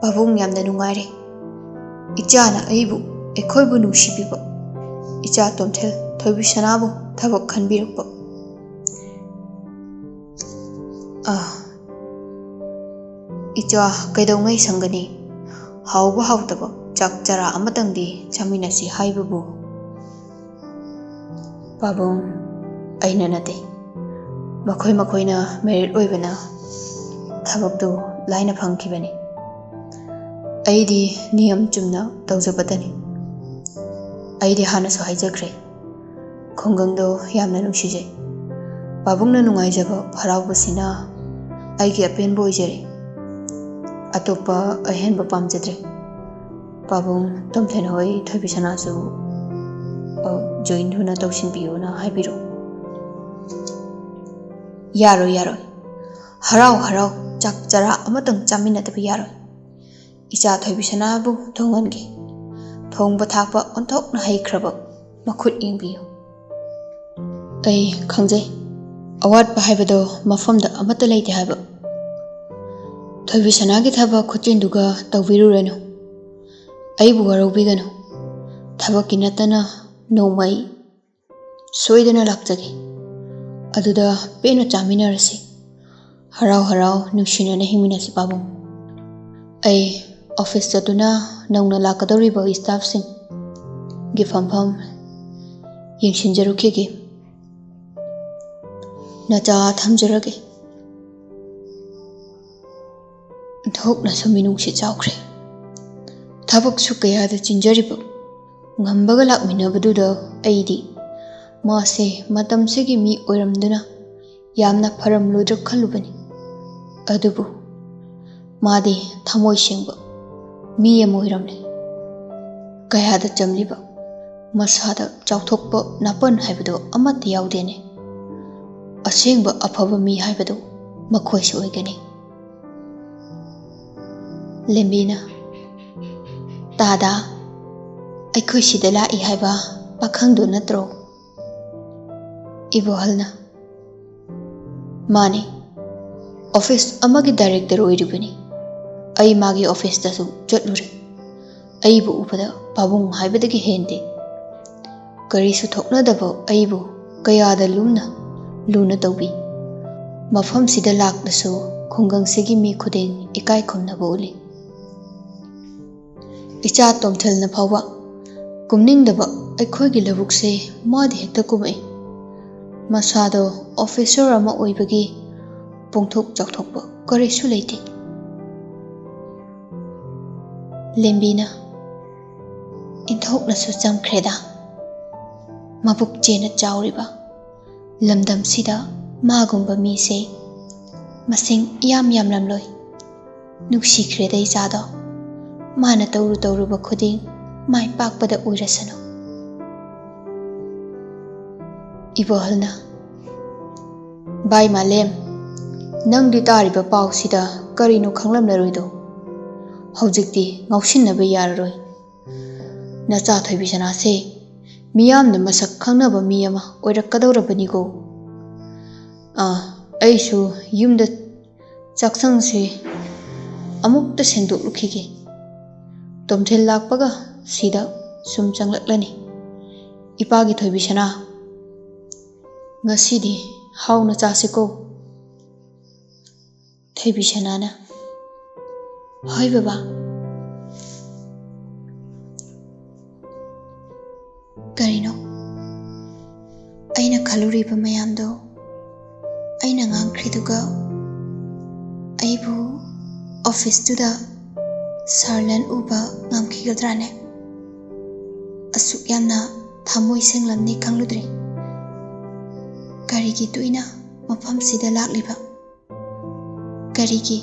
ꯄꯥꯕꯨꯡ ꯌꯥꯝꯅ ꯅꯨꯡꯉꯥꯏꯔꯦ꯫ ꯏꯆꯥꯅ ꯑꯩꯕꯨ, ꯑꯩꯈꯣꯏꯕꯨ ꯅꯨꯡꯁꯤꯕꯤꯕ ꯏꯆꯥ ꯇꯣꯝꯊꯤꯜ ꯊꯣꯏꯕꯤꯁꯅꯥꯕꯨ ꯊꯕꯛ ꯈꯟꯕꯤꯔꯛꯄ꯫" "ꯑꯥ, ꯏꯆꯥ ꯀꯩꯗꯧꯉꯩ ꯁꯪꯒꯅꯤ? ꯍꯥꯎꯕ ꯍꯥꯎꯇꯕ ꯆꯥꯛ ꯆꯔꯥ ꯑꯃꯇꯪꯗꯤ ꯆꯥꯃꯤꯟꯅꯁꯤ ꯍꯥꯏꯕꯕꯨ?" "ꯄꯥꯕꯨꯡ, ꯑꯩꯅ ꯅꯠꯇꯦ꯫ ꯃꯈꯣꯏ ꯃꯈꯣꯏꯅ ꯃꯦꯔꯤꯠ ꯑꯣꯏꯕꯅ ꯊꯕꯛꯇꯨ ꯂꯥꯏꯅ ꯐꯪꯈꯤꯕꯅꯤ꯫ ꯑꯩꯗꯤ ꯅꯤꯌꯝ ꯆꯨꯝꯅ ꯇꯧꯖꯕꯇꯅꯤ꯫ ꯑꯩꯗꯤ ꯍꯥꯟꯅꯁꯨ ꯍꯥꯏꯖꯈ꯭ꯔꯦ, ꯈꯨꯡꯒꯪꯗꯣ ꯌꯥꯝꯅ ꯅꯨꯡꯁꯤꯖꯩ꯫ ꯄꯥꯕꯨꯡꯅ ꯅꯨꯡꯉꯥꯏꯖꯕ ꯍꯔꯥꯎꯕꯁꯤꯅ ꯑꯩꯒꯤ ꯑꯄꯦꯟꯕ ꯑꯣꯏꯖꯔꯦ꯫ ꯑꯇꯣꯞꯄ ꯑꯍꯦꯟꯕ ꯄꯥꯝꯖꯗ꯭ꯔꯦ꯫ ꯄꯥꯕꯨꯡ, ꯇꯣꯝꯊꯤꯟ ꯍꯣꯏ ꯊꯣꯏꯕꯤꯁꯅꯥꯁꯨ, ꯑ, ꯖꯣꯏꯟ ꯊꯨꯅ ꯇꯧꯁꯤꯟꯕꯤꯌꯨꯅ ꯍꯥꯏꯕꯤꯔꯛꯎ꯫" "ꯌꯥꯔꯣꯏ, ꯌꯥꯔꯣꯏ꯫ ꯍꯔꯥꯎ ꯍꯔꯥꯎ ꯆꯥꯛ ꯆꯔꯥ ꯑꯃꯇꯪ ꯆꯥꯃꯤꯟꯅꯗꯕ ꯌꯥꯔꯣꯏ꯫ ꯏꯆꯥ ꯊꯣꯏꯕꯤꯁꯅꯥꯕꯨ ꯊꯣꯡꯍꯟꯒꯦ꯫ ꯊꯣꯡꯕ ꯊꯥꯛꯄ ꯑꯣꯟꯊꯣꯛꯅ ꯍꯩꯈ꯭ꯔꯕ ꯃꯈꯨꯠ ꯌꯦꯡꯕꯤꯌꯨ꯫" "ꯑꯩ ꯈꯪꯖꯩ, ꯑꯋꯥꯠꯄ ꯍꯥꯏꯕꯗꯣ ꯃꯐꯝꯗ ꯑꯃꯠꯇ ꯂꯩꯇꯦ ꯍꯥꯏꯕ꯫ ꯊꯣꯏꯕꯤꯁꯅꯥꯒꯤ ꯊꯕꯛ ꯈꯨꯠꯆꯤꯟꯗꯨꯒ ꯇꯧꯕꯤꯔꯨꯔꯅꯨ꯫ ꯑꯩꯕꯨ ꯋꯥꯔꯧꯕꯤꯒꯅꯨ꯫ ꯊꯕꯛꯀꯤ ꯅꯠꯇꯅ ꯅꯣꯡꯃ ꯑꯩ ꯁꯣꯏꯗꯅ ꯂꯥꯛꯆꯒꯦ꯫ ꯑꯗꯨꯗ ꯄꯦꯟꯅ ꯆꯥꯃꯤꯟꯅꯔꯁꯤ꯫ ꯍꯔꯥꯎ ꯍꯔꯥꯎ ꯅꯨꯡꯁꯤꯅꯅ ꯍꯤꯡꯃꯤꯟꯅꯁꯤ ꯄꯥꯕꯨꯡ꯫ ꯑꯩ ꯑꯣꯐꯤꯁ ꯆꯠꯇꯨꯅ ꯅꯧꯅ ꯂꯥꯛꯀꯗꯧꯔꯤꯕ ꯁ꯭ꯇꯥꯐꯁꯤꯡꯒꯤ ꯐꯝꯐꯝ ꯌꯦꯡꯁꯤꯟꯖꯔꯨꯈꯤꯒꯦ꯫ ꯅꯆꯥ ꯊꯝꯖꯔꯒꯦ꯫" ꯊꯣꯛꯅꯁꯨ ꯃꯤꯅꯨꯡꯁꯤ ꯆꯥꯎꯈ꯭ꯔꯦ꯫ ꯊꯕꯛꯁꯨ ꯀꯌꯥꯗ ꯆꯤꯟꯖꯔꯤꯕ ꯉꯝꯕꯒ ꯂꯥꯛꯃꯤꯟꯅꯕꯗꯨꯗ ꯑꯩꯗꯤ ꯃꯥꯁꯦ ꯃꯇꯝꯁꯤꯒꯤ ꯃꯤ ꯑꯣꯏꯔꯝꯗꯨꯅ ꯌꯥꯝꯅ ꯐꯔꯝꯂꯣꯏꯗ꯭ꯔꯥ ꯈꯜꯂꯨꯕꯅꯤ꯫ ꯑꯗꯨꯕꯨ ꯃꯥꯗꯤ ꯊꯃꯣꯏ ꯁꯦꯡꯕ ꯃꯤ ꯑꯃ ꯑꯣꯏꯔꯝꯂꯦ꯫ ꯀꯌꯥꯗ ꯆꯝꯂꯤꯕ, ꯃꯁꯥꯗ ꯆꯥꯎꯊꯣꯛꯄ ꯅꯥꯄꯟ ꯍꯥꯏꯕꯗꯨ ꯑꯃꯠꯇ ꯌꯥꯎꯗꯦꯅꯦ꯫ ꯑꯁꯦꯡꯕ ꯑꯐꯕ ꯃꯤ ꯍꯥꯏꯕꯗꯨ ꯃꯈꯣꯏꯁꯨ ꯑꯣꯏꯒꯅꯤ꯫ ꯂꯦꯝꯕꯤꯅ, "ꯇꯥꯗ, ꯑꯩꯈꯣꯏ ꯁꯤꯗ ꯂꯥꯛꯏ ꯍꯥꯏꯕ ꯄꯥꯈꯪꯗꯨ ꯅꯠꯇ꯭ꯔꯣ?" ꯏꯕꯣꯍꯜꯅ, "ꯃꯥꯅꯤ, ꯑꯣꯐꯤꯁ ꯑꯃꯒꯤ ꯗꯥꯏꯔꯦꯛꯇꯔ ꯑꯣꯏꯔꯤꯕꯅꯤ꯫ ꯑꯩ ꯃꯥꯒꯤ ꯑꯣꯐꯤꯁꯇꯁꯨ ꯆꯠꯂꯨꯔꯦ꯫ ꯑꯩꯕꯨ ꯎꯕꯗ ꯄꯥꯕꯨꯡ ꯍꯥꯏꯕꯗꯒꯤ ꯍꯦꯟꯗꯦ꯫ ꯀꯔꯤꯁꯨ ꯊꯣꯛꯅꯗꯕ ꯑꯩꯕꯨ ꯀꯌꯥꯗ ꯂꯨꯝꯅ ꯂꯨꯅ ꯇꯧꯕꯤ꯫ ꯃꯐꯝꯁꯤꯗ ꯂꯥꯛꯂꯁꯨ ꯈꯨꯡꯒꯪꯁꯤꯒꯤ ꯃꯤ ꯈꯨꯗꯤꯡ ꯏꯀꯥꯏ ꯈꯨꯝꯅꯕ ꯎꯠꯂꯤ꯫ ꯏꯆꯥ ꯇꯣꯝꯊꯤꯜꯅ ꯐꯥꯎꯕ ꯀꯨꯝꯅꯤꯡꯗꯕ ꯑꯩꯈꯣꯏꯒꯤ ꯂꯧꯕꯨꯛꯁꯦ ꯃꯥꯗꯤ ꯍꯦꯛꯇ ꯀꯨꯝꯃꯛꯏ꯫ ꯃꯁꯥꯗꯣ ꯑꯣꯐꯤꯁꯔ ꯑꯃ ꯑꯣꯏꯕꯒꯤ ꯄꯣꯡꯊꯣꯛ ꯆꯥꯎꯊꯣꯛꯄ ꯀꯔꯤꯁꯨ ꯂꯩꯇꯦ꯫" ꯂꯦꯝꯕꯤꯅ, "ꯏꯟꯊꯣꯛꯅꯁꯨ ꯆꯝꯈ꯭ꯔꯦꯗ꯫ ꯃꯕꯨꯛ ꯆꯦꯅ ꯆꯥꯎꯔꯤꯕ ꯂꯝꯗꯝꯁꯤꯗ ꯃꯥꯒꯨꯝꯕ ꯃꯤꯁꯦ ꯃꯁꯤꯡ ꯏꯌꯥꯝ ꯌꯥꯝꯂꯝꯂꯣꯏ꯫ ꯅꯨꯡꯁꯤꯈ꯭ꯔꯦꯗ ꯏꯆꯥꯗꯣ꯫ ꯃꯥꯅ ꯇꯧꯔꯨ ꯇꯧꯔꯨꯕ ꯈꯨꯗꯤꯡ ꯃꯥꯏ ꯄꯥꯛꯄꯗ ꯑꯣꯏꯔꯁꯅꯨ꯫" ꯏꯕꯣꯍꯜꯅ, ꯚꯥꯏ ꯃꯥꯂꯦꯝ, ꯅꯪꯗꯤ ꯇꯥꯔꯤꯕ ꯄꯥꯎꯁꯤꯗ ꯀꯔꯤꯅꯣ ꯈꯪꯂꯝꯂꯔꯣꯏꯗꯣ? ꯍꯧꯖꯤꯛꯇꯤ ꯉꯥꯎꯁꯤꯟꯅꯕ ꯌꯥꯔꯔꯣꯏ꯫ ꯅꯆꯥ ꯊꯣꯏꯕꯤ ꯁꯅꯥꯁꯦ ꯃꯤꯌꯥꯝꯅ ꯃꯁꯛ ꯈꯪꯅꯕ ꯃꯤ ꯑꯃ ꯑꯣꯏꯔꯛꯀꯗꯧꯔꯕꯅꯤꯀꯣ꯫ ꯑꯥ, ꯑꯩꯁꯨ ꯌꯨꯝꯗ ꯆꯥꯛꯁꯪꯁꯦ ꯑꯃꯨꯛꯇ ꯁꯦꯡꯗꯣꯛꯂꯨꯈꯤꯒꯦ꯫ ꯇꯣꯝꯊꯤꯜ ꯂꯥꯛꯄꯒ ꯁꯤꯗ ꯁꯨꯝ ꯆꯪꯂꯛꯂꯅꯤ꯫ ꯏꯄꯥꯒꯤ ꯊꯣꯏꯕꯤ ꯁꯅꯥ, ꯉꯁꯤꯗꯤ ꯍꯥꯎꯅ ꯆꯥꯁꯤꯀꯣ꯫ ꯊꯣꯏꯕꯤ ꯁꯅꯥꯅ, "ꯍꯣꯏ ꯕꯕꯥ꯫" ꯀꯔꯤꯅꯣ? ꯑꯩꯅ ꯈꯜꯂꯨꯔꯤꯕ ꯃꯌꯥꯝꯗꯣ ꯑꯩꯅ ꯉꯥꯡꯈ꯭ꯔꯤꯗꯨꯒ ꯑꯩꯕꯨ ꯑꯣꯐꯤꯁꯇꯨꯗ ꯁꯥꯔ ꯂꯟ ꯎꯕ ꯉꯝꯈꯤꯒꯗ꯭ꯔꯥꯅꯦ? ꯑꯁꯨꯛ ꯌꯥꯝꯅ ꯊꯃꯣꯏ ꯁꯦꯡꯂꯝꯅꯤ ꯈꯪꯂꯨꯗ꯭ꯔꯦ꯫ ꯀꯔꯤꯒꯤ ꯇꯣꯏꯅ ꯃꯐꯝꯁꯤꯗ ꯂꯥꯛꯂꯤꯕ? ꯀꯔꯤꯒꯤ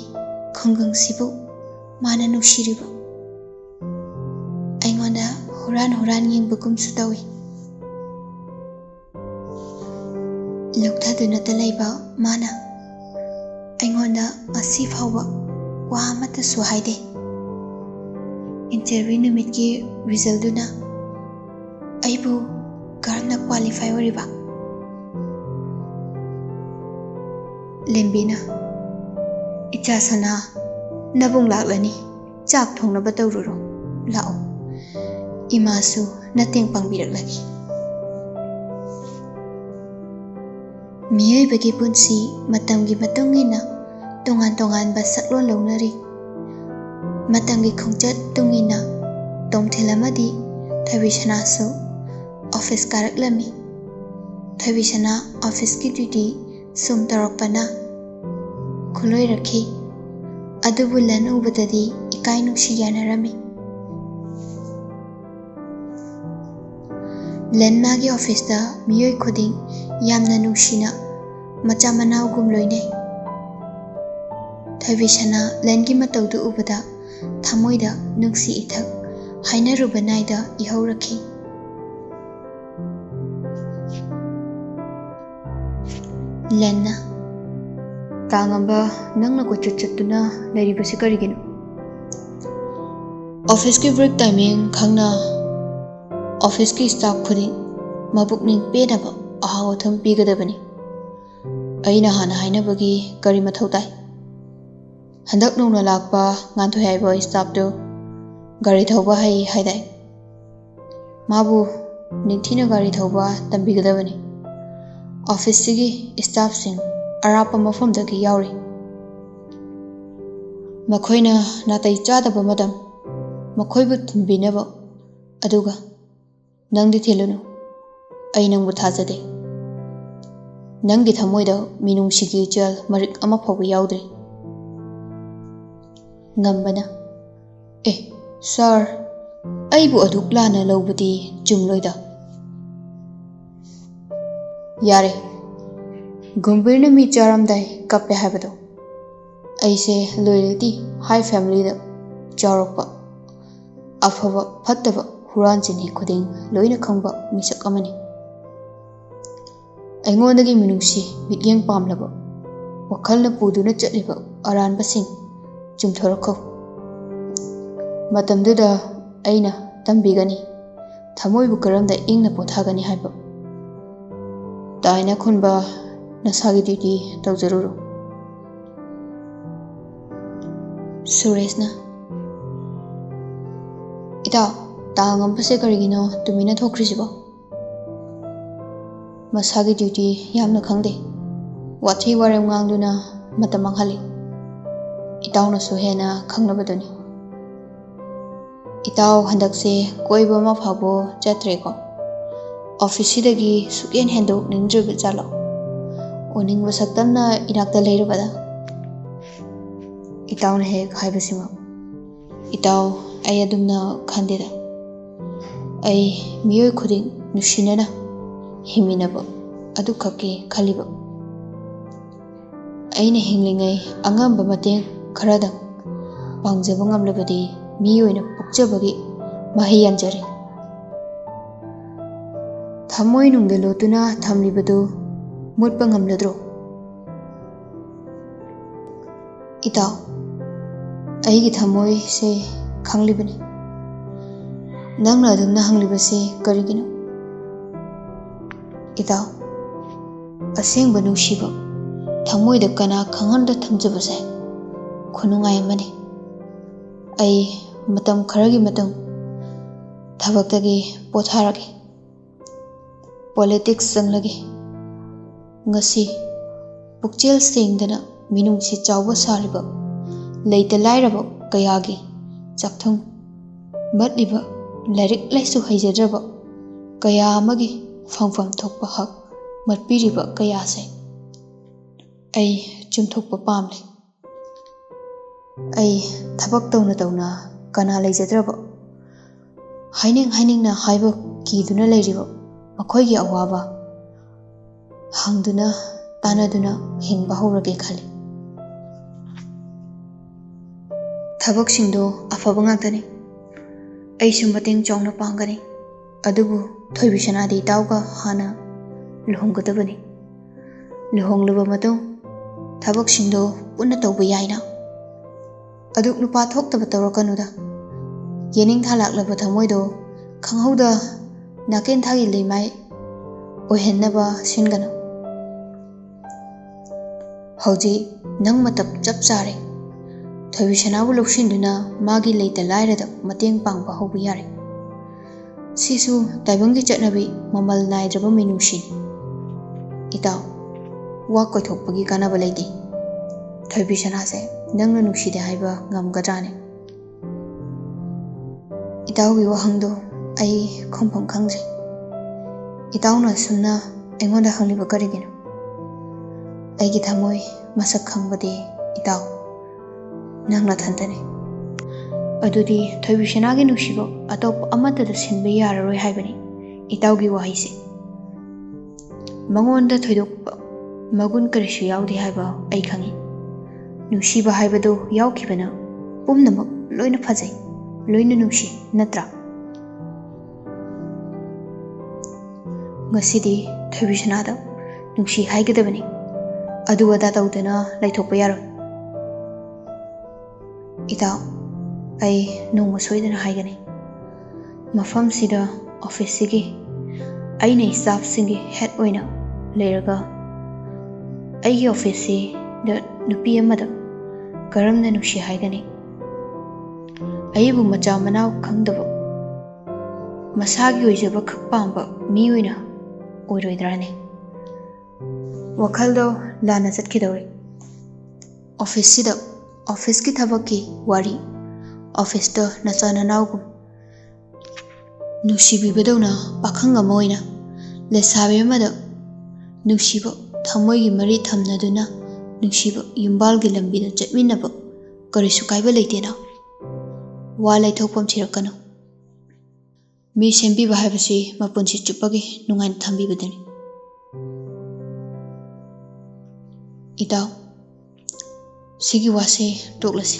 ꯈꯨꯡꯒꯪꯁꯤꯕꯨ ꯃꯥꯅ ꯅꯨꯡꯁꯤꯔꯤꯕ? ꯑꯩꯉꯣꯟꯗ ꯍꯨꯔꯥꯟ ꯍꯨꯔꯥꯟ ꯌꯦꯡꯕꯒꯨꯝꯁꯨ ꯇꯧꯏ꯫ ꯂꯨꯞꯊꯗꯨꯅꯇ ꯂꯩꯕ ꯃꯥꯅ ꯑꯩꯉꯣꯟꯗ ꯉꯁꯤ ꯐꯥꯎꯕ ꯋꯥ ꯑꯃꯠꯇꯁꯨ ꯍꯥꯏꯗꯦ꯫ ꯏꯟꯇꯔꯚ꯭ꯌꯨ ꯅꯨꯃꯤꯠꯀꯤ ꯔꯤꯖꯜꯗꯨꯅ ꯑꯩꯕꯨ ꯀꯔꯝꯅ ꯀ꯭ꯋꯥꯂꯤꯐꯥꯏ ꯑꯣꯏꯔꯤꯕ? ꯂꯦꯝꯕꯤꯅ, "ꯏꯆꯥ ꯁꯅꯥ, ꯅꯕꯨꯡ ꯂꯥꯛꯂꯅꯤ, ꯆꯥꯛ ꯊꯣꯡꯅꯕ ꯇꯧꯔꯨꯔꯣ, ꯂꯥꯛꯑꯣ, ꯏꯃꯥꯁꯨ ꯅꯇꯦꯡ ꯄꯥꯡꯕꯤꯔꯛꯂꯒꯦ꯫" ꯃꯤꯑꯣꯏꯕꯒꯤ ꯄꯨꯟꯁꯤ ꯃꯇꯝꯒꯤ ꯃꯇꯨꯡ ꯏꯟꯅ ꯇꯣꯉꯥꯟ ꯇꯣꯉꯥꯟꯕ ꯁꯛꯂꯣꯟ ꯂꯧꯅꯔꯤ꯫ ꯃꯇꯝꯒꯤ ꯈꯣꯡꯆꯠ ꯇꯨꯡ ꯏꯟꯅ ꯇꯣꯝꯊꯤꯜ ꯑꯃꯗꯤ ꯊꯣꯏꯕꯤꯁꯅꯥꯁꯨ ꯑꯣꯐꯤꯁ ꯀꯥꯔꯛꯂꯝꯃꯤ꯫ ꯊꯣꯏꯕꯤꯁꯅꯥ ꯑꯣꯐꯤꯁꯀꯤ ꯗ꯭ꯌꯨꯇꯤ ꯁꯨꯝ ꯇꯧꯔꯛꯄꯅ ꯈꯨꯂꯣꯏꯔꯛꯈꯤ꯫ ꯑꯗꯨꯕꯨ ꯂꯟ ꯎꯕꯗꯗꯤ ꯏꯀꯥꯏ ꯅꯨꯡꯁꯤ ꯌꯥꯅꯔꯝꯃꯤ꯫ ꯂꯟ ꯃꯥꯒꯤ ꯑꯣꯐꯤꯁꯇ ꯃꯤꯑꯣꯏ ꯈꯨꯗꯤꯡ ꯌꯥꯝꯅ ꯅꯨꯡꯁꯤꯅ ꯃꯆꯥ ꯃꯅꯥꯎꯒꯨꯝ ꯂꯣꯏꯅꯩ꯫ ꯊꯣꯏꯕꯤꯁꯅꯥ ꯂꯟꯒꯤ ꯃꯇꯧꯗꯨ ꯎꯕꯗ ꯊꯃꯣꯏꯗ ꯅꯨꯡꯁꯤ ꯏꯊꯛ ꯍꯥꯏꯅꯔꯨꯕ ꯅꯥꯏꯗ ꯏꯍꯧꯔꯛꯈꯤ꯫ ꯂꯦꯟꯅ꯫ ꯇꯥꯉꯝꯕ, ꯅꯪꯅ ꯀꯣꯏꯆꯠ ꯆꯠꯇꯨꯅ ꯂꯩꯔꯤꯕꯁꯤ ꯀꯔꯤꯒꯤꯅꯣ? ꯑꯣꯐꯤꯁꯀꯤ ꯕ꯭ꯔꯦꯛ ꯇꯥꯏꯃꯤꯡ ꯈꯪꯅ ꯑꯣꯐꯤꯁꯀꯤ ꯁ꯭ꯇꯥꯐ ꯈꯨꯗꯤꯡ ꯃꯕꯨꯛꯅꯤꯡ ꯄꯦꯟꯅꯕ ꯑꯍꯥꯎ ꯑꯊꯨꯝ ꯄꯤꯒꯗꯕꯅꯤ꯫ ꯑꯩꯅ ꯍꯥꯟꯅ ꯍꯥꯏꯅꯕꯒꯤ ꯀꯔꯤ ꯃꯊꯧ ꯇꯥꯏ? ꯍꯟꯗꯛ ꯅꯧꯅ ꯂꯥꯛꯄ ꯉꯥꯟꯊꯣꯏ ꯍꯥꯏꯕ ꯁ꯭ꯇꯥꯐꯇꯨ ꯒꯥꯔꯤ ꯊꯧꯕ ꯍꯩ ꯍꯥꯏꯗꯥꯏ? ꯃꯥꯕꯨ ꯅꯤꯡꯊꯤꯅ ꯒꯥꯔꯤ ꯊꯧꯕ ꯇꯝꯕꯤꯒꯗꯕꯅꯤ꯫ ꯑꯣꯐꯤꯁꯁꯤꯒꯤ ꯁ꯭ꯇꯥꯐꯁꯤꯡ ꯑꯔꯥꯞꯄ ꯃꯐꯝꯗꯒꯤ ꯌꯥꯎꯔꯤ꯫ ꯃꯈꯣꯏꯅ ꯅꯥꯇꯩ ꯆꯥꯗꯕ ꯃꯇꯝ ꯃꯈꯣꯏꯕꯨ ꯊꯤꯟꯕꯤꯅꯕ, ꯑꯗꯨꯒ ꯅꯪꯗꯤ ꯊꯤꯜꯂꯨꯅꯨ꯫ ꯑꯩ ꯅꯪꯕꯨ ꯊꯥꯖꯗꯦ꯫ ꯅꯪꯒꯤ ꯊꯃꯣꯏꯗ ꯃꯤꯅꯨꯡꯁꯤꯒꯤ ꯏꯆꯦꯜ ꯃꯔꯤꯛ ꯑꯃ ꯐꯥꯎꯕ ꯌꯥꯎꯗ꯭ꯔꯤ꯫ ꯉꯝꯕꯅ, "ꯑꯦ, ꯁꯥꯔ, ꯑꯩꯕꯨ ꯑꯗꯨꯛ ꯂꯥꯟꯅ ꯂꯧꯕꯗꯤ ꯆꯨꯝꯂꯣꯏꯗ꯫" ꯌꯥꯔꯦ, ꯒꯨꯝꯕꯤꯔꯅ ꯃꯤ ꯆꯥꯔꯝꯗꯥꯏ ꯀꯞꯄꯦ ꯍꯥꯏꯕꯗꯣ꯫ ꯑꯩꯁꯦ ꯂꯣꯌꯦꯜꯇꯤ ꯍꯥꯏ ꯐꯦꯃꯤꯂꯤꯗ ꯆꯥꯎꯔꯛꯄ, ꯑꯐꯕ ꯐꯠꯇꯕ ꯍꯨꯔꯥꯟ ꯆꯤꯟꯊꯤ ꯈꯨꯗꯤꯡ ꯂꯣꯏꯅ ꯈꯪꯕ ꯃꯤꯁꯛ ꯑꯃꯅꯤ꯫ ꯑꯩꯉꯣꯟꯗꯒꯤ ꯃꯤꯅꯨꯡꯁꯤ, ꯃꯤꯠꯌꯦꯡ ꯄꯥꯝꯂꯕ, ꯋꯥꯈꯜꯅ ꯄꯨꯗꯨꯅ ꯆꯠꯂꯤꯕ ꯑꯔꯥꯟꯕꯁꯤꯡ ꯆꯨꯝꯊꯣꯔꯛꯈꯣ꯫ ꯃꯇꯝꯗꯨꯗ ꯑꯩꯅ ꯇꯝꯕꯤꯒꯅꯤ, ꯊꯃꯣꯏꯕꯨ ꯀꯔꯝꯅ ꯏꯪꯅ ꯄꯣꯊꯥꯒꯅꯤ ꯍꯥꯏꯕ꯫ ꯇꯥꯏꯅ ꯈꯨꯟꯕ, ꯅꯁꯥꯒꯤ ꯗ꯭ꯌꯨꯇꯤ ꯇꯧꯖꯔꯨꯔꯣ꯫ ꯁꯨꯔꯦꯁꯅ, "ꯏꯇꯥꯎ, ꯇꯥꯉꯝꯕꯁꯦ ꯀꯔꯤꯒꯤꯅꯣ ꯇꯨꯃꯤꯟꯅ ꯊꯣꯛꯈ꯭ꯔꯤꯁꯤꯕꯣ?" "ꯃꯁꯥꯒꯤ ꯗ꯭ꯌꯨꯇꯤ ꯌꯥꯝꯅ ꯈꯪꯗꯦ꯫ ꯋꯥꯊꯤ ꯋꯥꯔꯦꯝ ꯉꯥꯡꯗꯨꯅ ꯃꯇꯝ ꯃꯥꯡꯍꯜꯂꯤ꯫ ꯏꯇꯥꯎꯅꯁꯨ ꯍꯦꯟꯅ ꯈꯪꯅꯕꯗꯨꯅꯤ꯫ ꯏꯇꯥꯎ ꯍꯟꯗꯛꯁꯦ ꯀꯣꯏꯕ ꯑꯃ ꯐꯥꯎꯕ ꯆꯠꯇ꯭ꯔꯦꯀꯣ? ꯑꯣꯐꯤꯁꯁꯤꯗꯒꯤ ꯁꯨꯛꯍꯦꯟ ꯍꯦꯟꯗꯣꯛꯅꯤꯡꯗ꯭ꯔꯤꯕ ꯖꯥꯠꯂꯣ? ꯎꯅꯤꯡꯕ ꯁꯛꯇꯝꯅ ꯏꯅꯥꯛꯇ ꯂꯩꯔꯕꯗ?" ꯏꯇꯥꯎꯅ ꯍꯦꯛ ꯍꯥꯏꯕꯁꯤꯃꯛ꯫ ꯏꯇꯥꯎ, ꯑꯩ ꯑꯗꯨꯝꯅ ꯈꯟꯗꯦꯗ꯫ ꯑꯩ ꯃꯤꯑꯣꯏ ꯈꯨꯗꯤꯡ ꯅꯨꯡꯁꯤꯅꯅ ꯍꯤꯡꯃꯤꯟꯅꯕ ꯑꯗꯨꯈꯛꯀꯤ ꯈꯜꯂꯤꯕ꯫ ꯑꯩꯅ ꯍꯤꯡꯂꯤꯉꯩ ꯑꯉꯝꯕ ꯃꯇꯦꯡ ꯈꯔꯗꯪ ꯄꯥꯡꯖꯕ ꯉꯝꯂꯕꯗꯤ ꯃꯤ ꯑꯣꯏꯅ ꯄꯣꯛꯆꯕꯒꯤ ꯃꯍꯩ ꯌꯥꯟꯖꯔꯦ꯫ ꯊꯃꯣꯏꯅꯨꯡꯗ ꯂꯣꯠꯇꯨꯅ ꯊꯝꯂꯤꯕꯗꯨ ꯃꯨꯠꯄ ꯉꯝꯂꯗ꯭ꯔꯣ? ꯏꯇꯥꯎ, ꯑꯩꯒꯤ ꯊꯃꯣꯏꯁꯦ ꯈꯪꯂꯤꯕꯅꯤ꯫ ꯅꯪꯅ ꯑꯗꯨꯝꯅ ꯍꯪꯂꯤꯕꯁꯤ ꯀꯔꯤꯒꯤꯅꯣ? ꯏꯇꯥꯎ, ꯑꯁꯦꯡꯕ ꯅꯨꯡꯁꯤꯕ ꯊꯃꯣꯏꯗ ꯀꯅꯥ ꯈꯪꯍꯟꯗ ꯊꯝꯖꯕꯁꯦ ꯈꯨꯅꯨꯡꯉꯥꯏ ꯑꯃꯅꯤ꯫ ꯑꯩ ꯃꯇꯝ ꯈꯔꯒꯤ ꯃꯇꯨꯡ ꯊꯕꯛꯇꯒꯤ ꯄꯣꯊꯥꯔꯒꯦ꯫ ꯄꯣꯂꯤꯇꯤꯛꯁ ꯆꯪꯂꯒꯦ꯫ ꯉꯁꯤ ꯄꯨꯛꯆꯦꯜ ꯁꯦꯡꯗꯅ ꯃꯤꯅꯨꯡꯁꯤ ꯆꯥꯎꯕ ꯁꯥꯔꯤꯕ ꯂꯩꯇ ꯂꯥꯏꯔꯕ ꯀꯌꯥꯒꯤ ꯆꯥꯛꯊꯨꯡ ꯃꯠꯂꯤꯕ, ꯂꯥꯏꯔꯤꯛ ꯂꯥꯏꯁꯨ ꯍꯩꯖꯗ꯭ꯔꯕ ꯀꯌꯥ ꯑꯃꯒꯤ ꯐꯪꯐꯝ ꯊꯣꯛꯄ ꯍꯛ ꯃꯠꯄꯤꯔꯤꯕ ꯀꯌꯥꯁꯦ ꯑꯩ ꯆꯨꯝꯊꯣꯛꯄ ꯄꯥꯝꯂꯤ꯫ ꯑꯩ ꯊꯕꯛ ꯇꯧꯅ ꯇꯧꯅ ꯀꯅꯥ ꯂꯩꯖꯗ꯭ꯔꯕ, ꯍꯥꯏꯅꯤꯡ ꯍꯥꯏꯅꯤꯡꯅ ꯍꯥꯏꯕ ꯀꯤꯗꯨꯅ ꯂꯩꯔꯤꯕ ꯃꯈꯣꯏꯒꯤ ꯑꯋꯥꯕ ꯍꯪꯗꯨꯅ ꯇꯥꯟꯅꯗꯨꯅ ꯍꯤꯡꯕ ꯍꯧꯔꯒꯦ ꯈꯜꯂꯤ꯫ ꯊꯕꯛꯁꯤꯡꯗꯣ ꯑꯐꯕ ꯉꯥꯛꯇꯅꯤ꯫ ꯑꯩꯁꯨ ꯃꯇꯦꯡ ꯆꯥꯎꯅ ꯄꯥꯡꯒꯅꯤ꯫ ꯑꯗꯨꯕꯨ ꯊꯣꯏꯕꯤꯁꯅꯥꯗꯤ ꯏꯇꯥꯎꯒ ꯍꯥꯟꯅ ꯂꯨꯍꯣꯡꯒꯗꯕꯅꯤ꯫ ꯂꯨꯍꯣꯡꯂꯕ ꯃꯇꯨꯡ ꯊꯕꯛꯁꯤꯡꯗꯣ ꯄꯨꯟꯅ ꯇꯧꯕ ꯌꯥꯏꯅ꯫ ꯑꯗꯨꯛ ꯅꯨꯄꯥ ꯊꯣꯛꯇꯕ ꯇꯧꯔꯛꯀꯅꯨꯗ꯫ ꯌꯦꯅꯤꯡꯊꯥ ꯂꯥꯛꯂꯕ ꯊꯃꯣꯏꯗꯣ ꯈꯪꯍꯧꯗ ꯅꯥꯀꯦꯟꯊꯥꯒꯤ ꯂꯩꯃꯥꯏ ꯑꯣꯏꯍꯟꯅꯕ ꯁꯤꯟꯒꯅꯨ꯫ ꯍꯧꯖꯤꯛ ꯅꯪ ꯃꯇꯝ ꯆꯞ ꯆꯥꯔꯦ꯫ ꯊꯣꯏꯕꯤꯁꯅꯥꯕꯨ ꯂꯧꯁꯤꯟꯗꯨꯅ ꯃꯥꯒꯤ ꯂꯩꯇ ꯂꯥꯏꯔꯗ ꯃꯇꯦꯡ ꯄꯥꯡꯕ ꯍꯧꯕ ꯌꯥꯔꯦ꯫ ꯁꯤꯁꯨ ꯇꯥꯏꯕꯪꯒꯤ ꯆꯠꯅꯕꯤ ꯃꯃꯜ ꯅꯥꯏꯗ꯭ꯔꯕ ꯃꯤꯅꯨꯡꯁꯤꯅꯤ꯫ ꯏꯇꯥꯎ, ꯋꯥ ꯀꯣꯏꯊꯣꯛꯄꯒꯤ ꯀꯥꯟꯅꯕ ꯂꯩꯇꯦ꯫ ꯊꯣꯏꯕꯤꯁꯅꯥꯁꯦ ꯅꯪꯅ ꯅꯨꯡꯁꯤꯗꯦ ꯍꯥꯏꯕ ꯉꯝꯒꯗ꯭ꯔꯥꯅꯦ? ꯏꯇꯥꯎꯒꯤ ꯋꯥꯍꯪꯗꯣ ꯑꯩ ꯈꯨꯝꯐꯝ ꯈꯪꯗ꯭ꯔꯦ꯫ ꯏꯇꯥꯎꯅ ꯑꯁꯨꯝꯅ ꯑꯩꯉꯣꯟꯗ ꯍꯪꯂꯤꯕ ꯀꯔꯤꯒꯤꯅꯣ? ꯑꯩꯒꯤ ꯊꯃꯣꯏ ꯃꯁꯛ ꯈꯪꯕꯗꯤ ꯏꯇꯥꯎ ꯅꯪ ꯅꯊꯟꯇꯅꯤ꯫ ꯑꯗꯨꯗꯤ ꯊꯣꯏꯕꯤꯁꯅꯥꯒꯤ ꯅꯨꯡꯁꯤꯕ ꯑꯇꯣꯞꯄ ꯑꯃꯠꯇꯗ ꯁꯤꯟꯕ ꯌꯥꯔꯔꯣꯏ ꯍꯥꯏꯕꯅꯤ ꯏꯇꯥꯎꯒꯤ ꯋꯥꯍꯩꯁꯦ꯫ ꯃꯉꯣꯟꯗ ꯊꯣꯏꯗꯣꯛꯄ ꯃꯒꯨꯟ ꯀꯔꯤꯁꯨ ꯌꯥꯎꯗꯦ ꯍꯥꯏꯕ ꯑꯩ ꯈꯪꯏ꯫ ꯅꯨꯡꯁꯤꯕ ꯍꯥꯏꯕꯗꯨ ꯌꯥꯎꯈꯤꯕꯅ ꯄꯨꯝꯅꯃꯛ ꯂꯣꯏꯅ ꯐꯖꯩ, ꯂꯣꯏꯅ ꯅꯨꯡꯁꯤ, ꯅꯠꯇ꯭ꯔꯥ? ꯉꯁꯤꯗꯤ ꯊꯣꯏꯕꯤꯁꯅꯥꯗ ꯅꯨꯡꯁꯤ ꯍꯥꯏꯒꯗꯕꯅꯤ꯫ ꯑꯗꯨ ꯑꯗꯥ ꯇꯧꯗꯅ ꯂꯩꯊꯣꯛꯄ ꯌꯥꯔꯣꯏ꯫ ꯏꯇꯥꯎ, ꯑꯩ ꯅꯣꯡꯃ ꯁꯣꯏꯗꯅ ꯍꯥꯏꯒꯅꯤ꯫ ꯃꯐꯝꯁꯤꯗ ꯑꯣꯐꯤꯁꯁꯤꯒꯤ ꯑꯩꯅ ꯏꯁꯇꯥꯐꯁꯤꯡꯒꯤ ꯍꯦꯗ ꯑꯣꯏꯅ ꯂꯩꯔꯒ, ꯑꯩꯒꯤ ꯑꯣꯐꯤꯁꯁꯤꯗ ꯅꯨꯄꯤ ꯑꯃꯗ ꯀꯔꯝꯅ ꯅꯨꯡꯁꯤ ꯍꯥꯏꯒꯅꯤ? ꯑꯩꯕꯨ ꯃꯆꯥ ꯃꯅꯥꯎ ꯈꯪꯗꯕ, ꯃꯁꯥꯒꯤ ꯑꯣꯏꯖꯕ ꯈꯛ ꯄꯥꯝꯕ ꯃꯤ ꯑꯣꯏꯅ ꯑꯣꯏꯔꯣꯏꯗ꯭ꯔꯥꯅꯦ? ꯋꯥꯈꯜꯗꯣ ꯂꯥꯟꯅ ꯆꯠꯈꯤꯗꯧꯔꯦ꯫ ꯑꯣꯐꯤꯁꯁꯤꯗ ꯑꯣꯐꯤꯁꯀꯤ ꯊꯕꯛꯀꯤ ꯋꯥꯔꯤ, ꯑꯣꯐꯤꯁꯇ ꯅꯆꯥ ꯅꯅꯥꯎꯒꯨꯝ ꯅꯨꯡꯁꯤꯕꯤꯕꯗꯧꯅ ꯄꯥꯈꯪ ꯑꯃ ꯑꯣꯏꯅ ꯂꯩꯁꯥꯕꯤ ꯑꯃꯗ ꯅꯨꯡꯁꯤꯕ ꯊꯃꯣꯏꯒꯤ ꯃꯔꯤ ꯊꯝꯅꯗꯨꯅ ꯅꯨꯡꯁꯤꯕ ꯌꯨꯝꯕꯥꯜꯒꯤ ꯂꯝꯕꯤꯗ ꯆꯠꯃꯤꯟꯅꯕ ꯀꯔꯤꯁꯨ ꯀꯥꯏꯕ ꯂꯩꯇꯦꯅ꯫ ꯋꯥ ꯂꯩꯊꯣꯛꯐꯝ ꯊꯤꯔꯛꯀꯅꯨ꯫ ꯃꯤ ꯁꯦꯝꯕꯤꯕ ꯍꯥꯏꯕꯁꯤ ꯃꯄꯨꯟꯁꯤ ꯆꯨꯞꯄꯒꯤ ꯅꯨꯡꯉꯥꯏꯅ ꯊꯝꯕꯤꯕꯗꯨꯅꯤ꯫ ꯏꯇꯥꯎ, ꯁꯤꯒꯤ ꯋꯥꯁꯦ ꯇꯣꯛꯂꯁꯤ꯫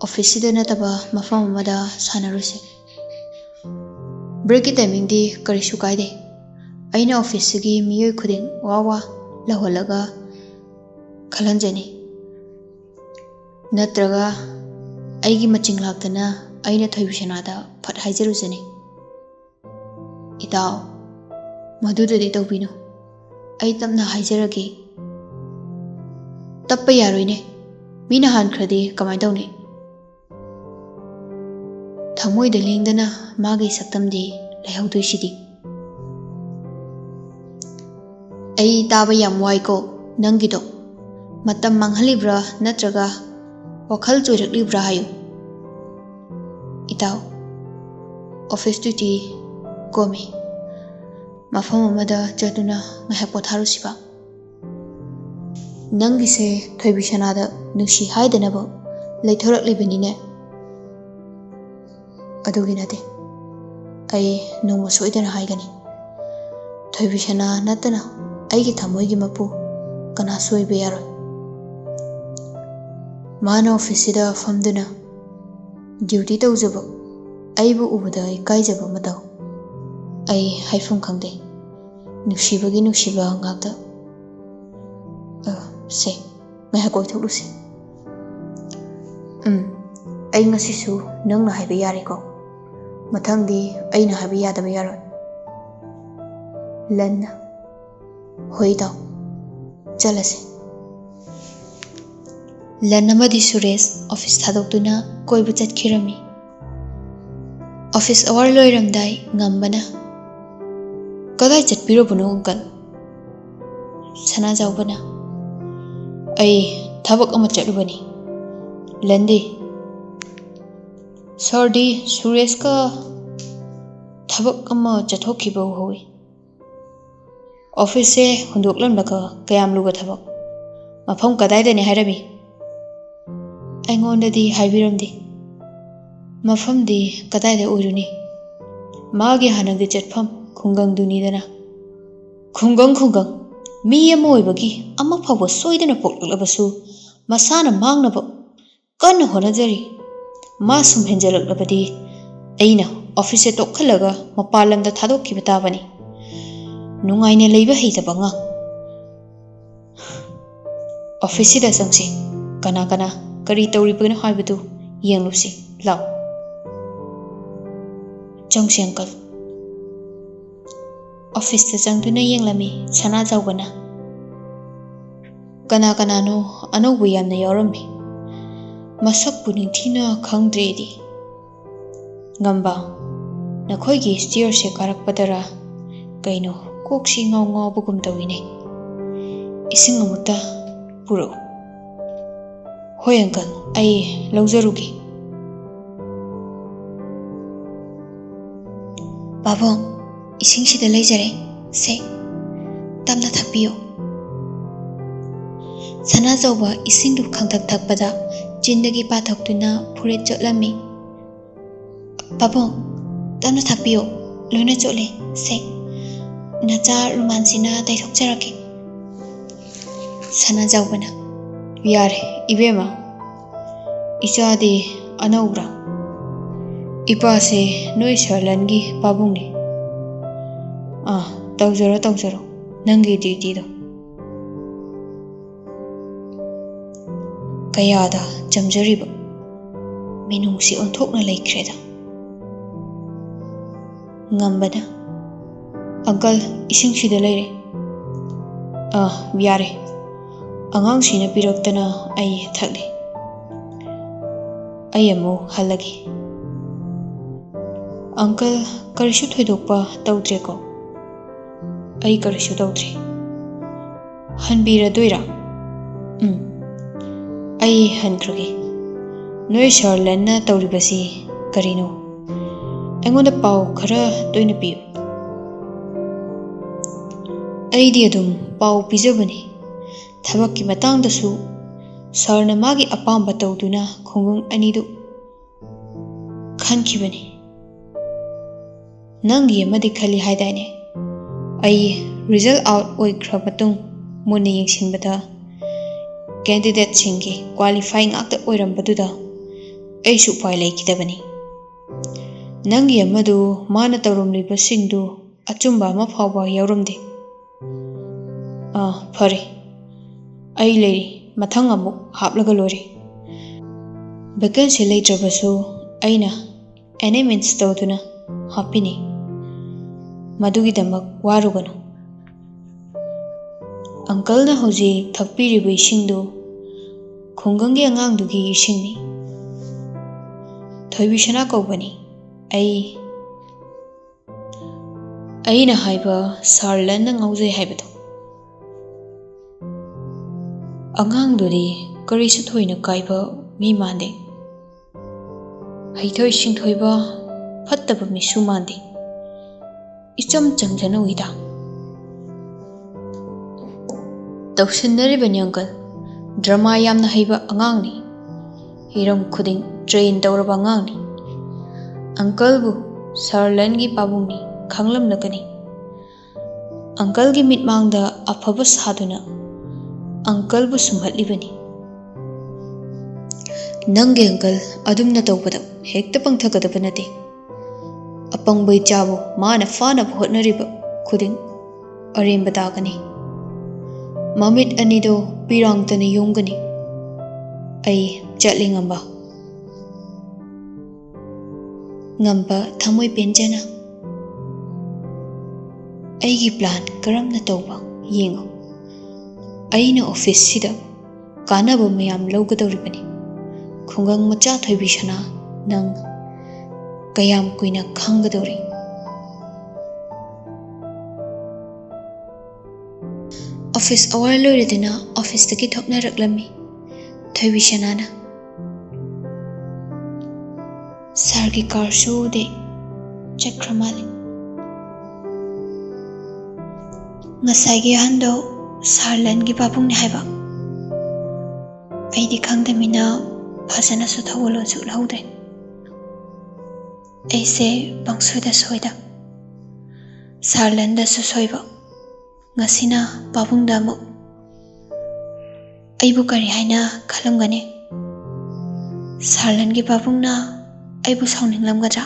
ꯑꯣꯐꯤꯁꯁꯤꯗ ꯅꯠꯇꯕ ꯃꯐꯝ ꯑꯃꯗ ꯁꯥꯟꯅꯔꯨꯁꯦ꯫ ꯕ꯭ꯔꯦꯛꯀꯤ ꯇꯥꯏꯃꯤꯡꯗꯤ ꯀꯔꯤꯁꯨ ꯀꯥꯏꯗꯦ꯫ ꯑꯩꯅ ꯑꯣꯐꯤꯁꯁꯤꯒꯤ ꯃꯤꯑꯣꯏ ꯈꯨꯗꯤꯡ ꯋꯥ ꯋꯥ ꯂꯥꯎꯍꯜꯂꯒ ꯈꯜꯍꯟꯖꯅꯤ꯫ ꯅꯠꯇ꯭ꯔꯒ ꯑꯩꯒꯤ ꯃꯆꯤꯡ ꯂꯥꯛꯇꯅ ꯑꯩꯅ ꯊꯣꯏꯕꯤꯁꯅꯥꯗ ꯐꯠ ꯍꯥꯏꯖꯔꯨꯖꯅꯤ꯫ ꯏꯇꯥꯎ, ꯃꯗꯨꯗꯗꯤ ꯇꯧꯕꯤꯅꯨ꯫ ꯑꯩ ꯇꯞꯅ ꯍꯥꯏꯖꯔꯒꯦ꯫ ꯇꯞꯄ ꯌꯥꯔꯣꯏꯅꯦ꯫ ꯃꯤꯅ ꯍꯥꯟꯈ꯭ꯔꯗꯤ ꯀꯃꯥꯏꯅ ꯇꯧꯅꯤ? ꯊꯃꯣꯏꯗ ꯂꯦꯡꯗꯅ ꯃꯥꯒꯤ ꯁꯛꯇꯝꯗꯤ ꯂꯩꯍꯧꯗꯣꯏꯁꯤꯗꯤ꯫ ꯑꯩ ꯇꯥꯕ ꯌꯥꯝ ꯋꯥꯏꯀꯣ ꯅꯪꯒꯤꯗꯣ꯫ ꯃꯇꯝ ꯃꯥꯡꯍꯜꯂꯤꯕ꯭ꯔꯥ ꯅꯠꯇ꯭ꯔꯒ ꯋꯥꯈꯜ ꯆꯣꯏꯔꯛꯂꯤꯕ꯭ꯔꯥ ꯍꯥꯏꯌꯨ꯫ ꯏꯇꯥꯎ, ꯑꯣꯐꯤꯁ ꯗ꯭ꯌꯨꯇꯤ ꯀꯣꯝꯃꯤ꯫ ꯃꯐꯝ ꯑꯃꯗ ꯆꯠꯇꯨꯅ ꯉꯥꯏꯍꯥꯛ ꯄꯣꯊꯥꯔꯨꯁꯤꯕ꯫ ꯅꯪꯒꯤꯁꯦ ꯊꯣꯏꯕꯤꯁꯅꯥꯗ ꯅꯨꯡꯁꯤ ꯍꯥꯏꯗꯅꯕ ꯂꯩꯊꯣꯔꯛꯂꯤꯕꯅꯤꯅꯦ꯫ ꯑꯗꯨꯒꯤ ꯅꯠꯇꯦ, ꯑꯩ ꯅꯣꯡꯃ ꯁꯣꯏꯗꯅ ꯍꯥꯏꯒꯅꯤ꯫ ꯊꯣꯏꯕꯤꯁꯅꯥ ꯅꯠꯇꯅ ꯑꯩꯒꯤ ꯊꯃꯣꯏꯒꯤ ꯃꯄꯨ ꯀꯅꯥꯁꯨ ꯑꯣꯏꯕ ꯌꯥꯔꯣꯏ꯫ ꯃꯥꯅ ꯑꯣꯐꯤꯁꯁꯤꯗ ꯐꯝꯗꯨꯅ ꯗ꯭ꯌꯨꯇꯤ ꯇꯧꯖꯕ ꯑꯩꯕꯨ ꯎꯕꯗ ꯏꯀꯥꯏꯖꯕ ꯑꯃ ꯇꯧ꯫ ꯑꯩ ꯍꯥꯏꯐꯝ ꯈꯪꯗꯦ꯫ ꯅꯨꯡꯁꯤꯕꯒꯤ ꯅꯨꯡꯁꯤꯕ ꯉꯥꯛꯇ꯫ ꯑ, ꯁꯦ, ꯉꯥꯏꯍꯥꯛ ꯀꯣꯏꯊꯣꯛꯂꯨꯁꯦ꯫ ꯎꯝ, ꯑꯩ ꯉꯁꯤꯁꯨ ꯅꯪꯅ ꯍꯥꯏꯕ ꯌꯥꯔꯦꯀꯣ? ꯃꯊꯪꯗꯤ ꯑꯩꯅ ꯍꯥꯏꯕ ꯌꯥꯗꯕ ꯌꯥꯔꯣꯏ꯫ ꯂꯟꯅ, "ꯍꯣꯏ ꯏꯇꯥꯎ, ꯆꯠꯂꯁꯦ"꯫ ꯂꯟ ꯑꯃꯗꯤ ꯁꯨꯔꯦꯁ ꯑꯣꯐꯤꯁ ꯊꯥꯗꯣꯛꯇꯨꯅ ꯀꯣꯏꯕ ꯆꯠꯈꯤꯔꯝꯃꯤ꯫ ꯑꯣꯐꯤꯁ ꯑꯋꯥꯔ ꯂꯣꯏꯔꯝꯗꯥꯏ ꯉꯝꯕꯅ, "ꯀꯗꯥꯏ ꯆꯠꯄꯤꯔꯨꯕꯅꯣ, ꯑꯪꯀꯜ?" ꯁꯅꯥꯖꯥꯎꯕꯅ, "ꯑꯩ ꯊꯕꯛ ꯑꯃ ꯆꯠꯂꯨꯕꯅꯤ꯫ ꯂꯟꯗꯤ?" "ꯁꯥꯔꯗꯤ ꯁꯨꯔꯦꯁꯀ ꯊꯕꯛ ꯑꯃ ꯆꯠꯊꯣꯛꯈꯤꯕ ꯎꯍꯧꯏ꯫ ꯑꯣꯐꯤꯁꯁꯦ ꯍꯨꯟꯗꯣꯛꯂꯝꯂꯒ ꯀꯌꯥꯝ ꯂꯨꯕ ꯊꯕꯛ? ꯃꯐꯝ ꯀꯗꯥꯏꯗꯅꯤ ꯍꯥꯏꯔꯝꯃꯤ?" "ꯑꯩꯉꯣꯟꯗꯗꯤ ꯍꯥꯏꯕꯤꯔꯝꯗꯦ꯫ ꯃꯐꯝꯗꯤ ꯀꯗꯥꯏꯗ ꯑꯣꯏꯔꯨꯅꯤ? ꯃꯥꯒꯤ ꯍꯥꯟꯅꯒꯤ ꯆꯠꯐꯝ ꯈꯨꯡꯒꯪꯗꯨꯅꯤꯗꯅ"꯫ "ꯈꯨꯡꯒꯪ, ꯈꯨꯡꯒꯪ? ꯃꯤ ꯑꯃ ꯑꯣꯏꯕꯒꯤ ꯑꯃ ꯐꯥꯎꯕ ꯁꯣꯏꯗꯅ ꯄꯣꯛꯂꯛꯂꯕꯁꯨ ꯃꯁꯥꯅ ꯃꯥꯡꯅꯕ ꯀꯟꯅ ꯍꯣꯠꯅꯖꯔꯤ꯫ ꯃꯥ ꯁꯨꯝ ꯍꯦꯟꯖꯜꯂꯛꯂꯕꯗꯤ ꯑꯩꯅ ꯑꯣꯐꯤꯁꯁꯦ ꯇꯣꯛꯍꯜꯂꯒ ꯃꯄꯥꯟ ꯂꯝꯗ ꯊꯥꯗꯣꯛꯈꯤꯕ ꯇꯥꯕꯅꯤ꯫ ꯅꯨꯡꯉꯥꯏꯅ ꯂꯩꯕ ꯍꯩꯇꯕ ꯑꯉꯥꯡ"꯫ "ꯑꯣꯐꯤꯁꯁꯤꯗ ꯆꯪꯁꯤ꯫ ꯀꯅꯥ ꯀꯅꯥ ꯀꯔꯤ ꯇꯧꯔꯤꯕꯅꯣ ꯍꯥꯏꯕꯗꯨ ꯌꯦꯡꯂꯨꯁꯤ꯫ ꯂꯥꯎ"꯫ "ꯆꯪꯁꯤ, ꯑꯪꯀꯜ"꯫ ꯑꯣꯐꯤꯁꯇ ꯆꯪꯗꯨꯅ ꯌꯦꯡꯂꯝꯃꯤ ꯁꯅꯥꯖꯥꯎꯕꯅ꯫ ꯀꯅꯥ ꯀꯅꯥꯅꯣ ꯑꯅꯧꯕ ꯌꯥꯝꯅ ꯌꯥꯎꯔꯝꯃꯤ꯫ ꯃꯁꯛꯄꯨ ꯅꯤꯡꯊꯤꯅ ꯈꯪꯗ꯭ꯔꯦ ꯑꯩꯗꯤ꯫ "ꯉꯝꯕ, ꯅꯈꯣꯏꯒꯤ ꯁ꯭ꯇꯤꯌꯔꯁꯦ ꯀꯥꯔꯛꯄꯗꯔ ꯀꯩꯅꯣ ꯀꯣꯛꯁꯤ ꯉꯥꯎ ꯉꯥꯎꯕꯒꯨꯝ ꯇꯧꯏꯅꯦ꯫ ꯏꯁꯤꯡ ꯑꯃꯨꯛꯇ ꯄꯨꯔꯛꯎ"꯫ "ꯍꯣꯏ ꯑꯪꯀꯜ, ꯑꯩ ꯂꯧꯖꯔꯨꯒꯦ"꯫ "ꯄꯥꯕꯨꯡ, ꯏꯁꯤꯡꯁꯤꯗ ꯂꯩꯖꯔꯦ꯫ ꯁꯦ, ꯇꯞꯅ ꯊꯛꯄꯤꯌꯨ"꯫ ꯁꯅꯥꯆꯧꯕ ꯏꯁꯤꯡꯗꯨ ꯈꯪꯊꯛ ꯊꯛꯄꯗ ꯆꯤꯟꯗꯒꯤ ꯄꯥꯊꯣꯛꯇꯨꯅ ꯐꯨꯔꯤꯠ ꯆꯣꯠꯂꯝꯃꯤ꯫ "ꯄꯥꯕꯨꯡ, ꯇꯞꯅ ꯊꯛꯄꯤꯌꯨ, ꯂꯣꯏꯅ ꯆꯣꯠꯂꯦ꯫ ꯁꯦ, ꯅꯆꯥ ꯔꯨꯃꯥꯟꯁꯤꯅ ꯇꯩꯊꯣꯛꯆꯔꯛꯀꯦ"꯫ ꯁꯅꯥꯖꯥꯎꯕꯅ, "ꯌꯥꯔꯦ ꯏꯕꯦꯝꯃ, ꯏꯆꯥꯗꯤ ꯑꯅꯧꯕ꯭ꯔꯥ? ꯏꯄꯥꯁꯦ ꯅꯣꯏ ꯁꯥꯔ ꯂꯟꯒꯤ ꯄꯥꯕꯨꯡꯅꯤ꯫ ꯑꯥ, ꯇꯧꯖꯔꯣ, ꯇꯧꯖꯔꯣ, ꯅꯪꯒꯤ ꯗ꯭ꯌꯨꯇꯤꯗꯣ"꯫ ꯀꯌꯥꯗ ꯆꯝꯖꯔꯤꯕ ꯃꯤꯅꯨꯡꯁꯤ ꯑꯣꯟꯊꯣꯛꯅ ꯂꯩꯈ꯭ꯔꯦꯗ꯫ ꯉꯝꯕꯅ, "ꯑꯪꯀꯜ, ꯏꯁꯤꯡꯁꯤꯗ ꯂꯩꯔꯦ꯫" "ꯑꯥ, ꯌꯥꯔꯦ꯫ ꯑꯉꯥꯡꯁꯤꯅ ꯄꯤꯔꯛꯇꯅ ꯑꯩ ꯊꯛꯂꯤ꯫ ꯑꯩ ꯑꯃꯨꯛ ꯍꯜꯂꯒꯦ꯫" "ꯑꯪꯀꯜ, ꯀꯔꯤꯁꯨ ꯊꯣꯏꯗꯣꯛꯄ ꯇꯧꯗ꯭ꯔꯦꯀꯣ?" "ꯑꯩ ꯀꯔꯤꯁꯨ ꯇꯧꯗ꯭ꯔꯦ꯫" "ꯍꯟꯕꯤꯔꯗꯣꯏꯔꯥ?" "ꯎꯝ, ꯑꯩ ꯍꯟꯈ꯭ꯔꯒꯦ꯫ ꯅꯣꯏ ꯁꯥꯔ ꯂꯟꯅ ꯇꯧꯔꯤꯕꯁꯤ ꯀꯔꯤꯅꯣ? ꯑꯩꯉꯣꯟꯗ ꯄꯥꯎ ꯈꯔ ꯇꯣꯏꯅ ꯄꯤꯌꯨ꯫" "ꯑꯩꯗꯤ ꯑꯗꯨꯝ ꯄꯥꯎ ꯄꯤꯖꯕꯅꯤ꯫ ꯊꯕꯛꯀꯤ ꯃꯇꯥꯡꯗꯁꯨ ꯁꯥꯔꯅ ꯃꯥꯒꯤ ꯑꯄꯥꯝꯕ ꯇꯧꯗꯨꯅ ꯈꯨꯡꯒꯪ ꯑꯅꯤꯗꯨ ꯈꯟꯈꯤꯕꯅꯤ꯫ ꯅꯪꯒꯤ ꯑꯃꯗꯤ ꯈꯜꯂꯤ ꯍꯥꯏꯗꯥꯏꯅꯦ? ꯑꯩ ꯔꯤꯖꯜ ꯑꯥꯎꯠ ꯑꯣꯏꯈ꯭ꯔ ꯃꯇꯨꯡ ꯃꯨꯟꯅ ꯌꯦꯡꯁꯤꯟꯕꯗ ꯀꯦꯟꯗꯤꯗꯦꯠꯁꯤꯡꯒꯤ ꯀ꯭ꯋꯥꯂꯤꯐꯥꯏ ꯉꯥꯛꯇ ꯑꯣꯏꯔꯝꯕꯗꯨꯗ ꯑꯩꯁꯨ ꯎꯄꯥꯏ ꯂꯩꯈꯤꯗꯕꯅꯤ꯫ ꯅꯪꯒꯤ ꯑꯃꯗꯨ ꯃꯥꯅ ꯇꯧꯔꯝꯂꯤꯕꯁꯤꯡꯗꯨ ꯑꯆꯨꯝꯕ ꯑꯃ ꯐꯥꯎꯕ ꯌꯥꯎꯔꯝꯗꯦ꯫" "ꯑꯥ, ꯐꯔꯦ꯫ ꯑꯩ ꯂꯩꯔꯤ, ꯃꯊꯪ ꯑꯃꯨꯛ ꯍꯥꯞꯂꯒ ꯂꯣꯏꯔꯦ꯫ ꯚꯦꯀꯦꯟꯁꯤ ꯂꯩꯇ꯭ꯔꯕꯁꯨ ꯑꯩꯅ ꯑꯦꯅꯤ ꯃꯤꯟꯁ ꯇꯧꯗꯨꯅ ꯍꯥꯞꯄꯤꯅꯤ꯫ ꯃꯗꯨꯒꯤꯗꯃꯛ ꯋꯥꯔꯨꯒꯅꯨ꯫" ꯑꯪꯀꯜꯅ ꯍꯧꯖꯤꯛ ꯊꯛꯄꯤꯔꯤꯕ ꯏꯁꯤꯡꯗꯨ ꯈꯨꯡꯒꯪꯒꯤ ꯑꯉꯥꯡꯗꯨꯒꯤ ꯏꯁꯤꯡꯅꯤ꯫ ꯊꯣꯏꯕꯤꯁꯅꯥ ꯀꯧꯕꯅꯤ꯫ ꯑꯩ, ꯑꯩꯅ ꯍꯥꯏꯕ ꯁꯥꯔ ꯂꯟꯅ ꯉꯥꯎꯖꯩ ꯍꯥꯏꯕꯗꯣ꯫ ꯑꯉꯥꯡꯗꯨꯗꯤ ꯀꯔꯤꯁꯨ ꯊꯣꯏꯅ ꯀꯥꯏꯕ ꯃꯤ ꯃꯥꯟꯗꯦ꯫ ꯍꯩꯊꯣꯏ ꯁꯤꯡꯊꯣꯏꯕ ꯐꯠꯇꯕ ꯃꯤꯁꯨ ꯃꯥꯟꯗꯦ꯫ ꯏꯆꯝ ꯆꯝꯖꯅ ꯎꯏꯗ꯫ ꯇꯧꯁꯤꯟꯅꯔꯤꯕꯅꯤ ꯑꯪꯀꯜ꯫ ꯗ꯭ꯔꯃꯥ ꯌꯥꯝꯅ ꯍꯩꯕ ꯑꯉꯥꯡꯅꯤ꯫ ꯍꯤꯔꯝ ꯈꯨꯗꯤꯡ ꯇ꯭ꯔꯦꯟ ꯇꯧꯔꯕ ꯑꯉꯥꯡꯅꯤ꯫ ꯑꯪꯀꯜꯕꯨ ꯁꯥꯔ ꯂꯟꯒꯤ ꯄꯥꯕꯨꯡꯅꯤ ꯈꯪꯂꯝꯂꯒꯅꯤ꯫ ꯑꯪꯀꯜꯒꯤ ꯃꯤꯠꯃꯥꯡꯗ ꯑꯐꯕ ꯁꯥꯗꯨꯅ ꯑꯪꯀꯜꯕꯨ ꯁꯨꯝꯍꯠꯂꯤꯕꯅꯤ꯫ ꯅꯪꯒꯤ ꯑꯪꯀꯜ ꯑꯗꯨꯝꯅ ꯇꯧꯕꯗ ꯍꯦꯛꯇ ꯄꯪꯊꯒꯗꯕ ꯅꯠꯇꯦ꯫ ꯑꯄꯪꯕ ꯏꯆꯥꯕꯨ ꯃꯥꯅ ꯐꯥꯅꯕ ꯍꯣꯠꯅꯔꯤꯕ ꯈꯨꯗꯤꯡ ꯑꯔꯦꯝꯕ ꯇꯥꯒꯅꯤ꯫ ꯃꯃꯤꯠ ꯑꯅꯤꯗꯨ ꯄꯤꯔꯥꯡꯇꯅ ꯌꯨꯡꯒꯅꯤ꯫ ꯑꯩ ꯆꯠꯂꯤ, ꯉꯝꯕ꯫ ꯉꯝꯕ ꯊꯃꯣꯏ ꯄꯦꯟꯖꯅ ꯑꯩꯒꯤ plan ꯀꯔꯝꯅ ꯇꯧꯕ ꯌꯦꯡꯉꯨ꯫ ꯑꯩꯅ office ꯁꯤꯗ ꯀꯥꯟꯅꯕ ꯃꯌꯥꯝ ꯂꯧꯒꯗꯧꯔꯤꯕꯅꯤ꯫ ꯈꯨꯡꯒꯪ ꯃꯆꯥ ꯊꯣꯏꯕꯤꯁꯅꯥ, ꯅꯪ ꯀꯌꯥꯝ ꯀꯨꯏꯅ ꯈꯥꯡꯒꯗꯧꯔꯤ? Office hour ꯂꯣꯏꯔꯗꯨꯅ office ꯇꯒꯤ ꯊꯣꯛꯅꯔꯛꯂꯝꯃꯤ ꯊꯣꯏꯕꯤꯁꯅꯥꯅ꯫ Sir ꯒꯤ car ꯁꯨ ꯎꯗꯦ, ꯆꯠꯈ꯭ꯔ ꯃꯥꯜꯂꯦ꯫ ꯉꯁꯥꯏꯒꯤ ꯑꯍꯟꯗꯣ Sir ꯂꯟꯒꯤ ꯄꯥꯕꯨꯡꯅꯤ ꯍꯥꯏꯕ꯫ ꯑꯩꯗꯤ ꯈꯪꯗꯃꯤꯅ ꯐꯖꯅꯁꯨ ꯊꯧꯒꯜꯂꯣꯟꯁꯨ ꯎꯠꯍꯧꯗ꯭ꯔꯦ꯫ ꯑꯩꯁꯦ ꯄꯪꯁꯣꯏꯗ ꯁꯣꯏꯗ꯫ Sir ꯂꯟꯗꯁꯨ ꯁꯣꯏꯕ꯫ ꯉꯁꯤꯅ ꯄꯥꯕꯨꯡꯗ ꯑꯃꯨꯛ꯫ ꯑꯩꯕꯨ ꯀꯔꯤ ꯍꯥꯏꯅ ꯈꯜꯂꯝꯒꯅꯤ? Sir ꯂꯟꯒꯤ ꯄꯥꯕꯨꯡꯅ ꯑꯩꯕꯨ ꯁꯥꯎꯅꯤꯡꯂꯝꯒꯗ꯭ꯔꯥ?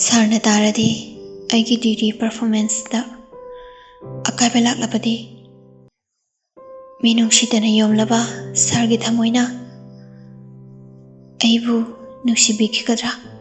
Sir ꯅ ꯇꯥꯔꯗꯤ ꯑꯩꯒꯤ duty performance ꯇ ꯑꯀꯥꯏꯕ ꯂꯥꯛꯂꯕꯗꯤ? ꯃꯤꯅꯨꯡꯁꯤꯗꯅ ꯌꯣꯝꯂꯕ Sir ꯒꯤ ꯊꯃꯣꯏꯅ ꯑꯩꯕꯨ ꯅꯨꯡꯁꯤꯕꯤꯈꯤꯒꯗ꯭ꯔꯥ?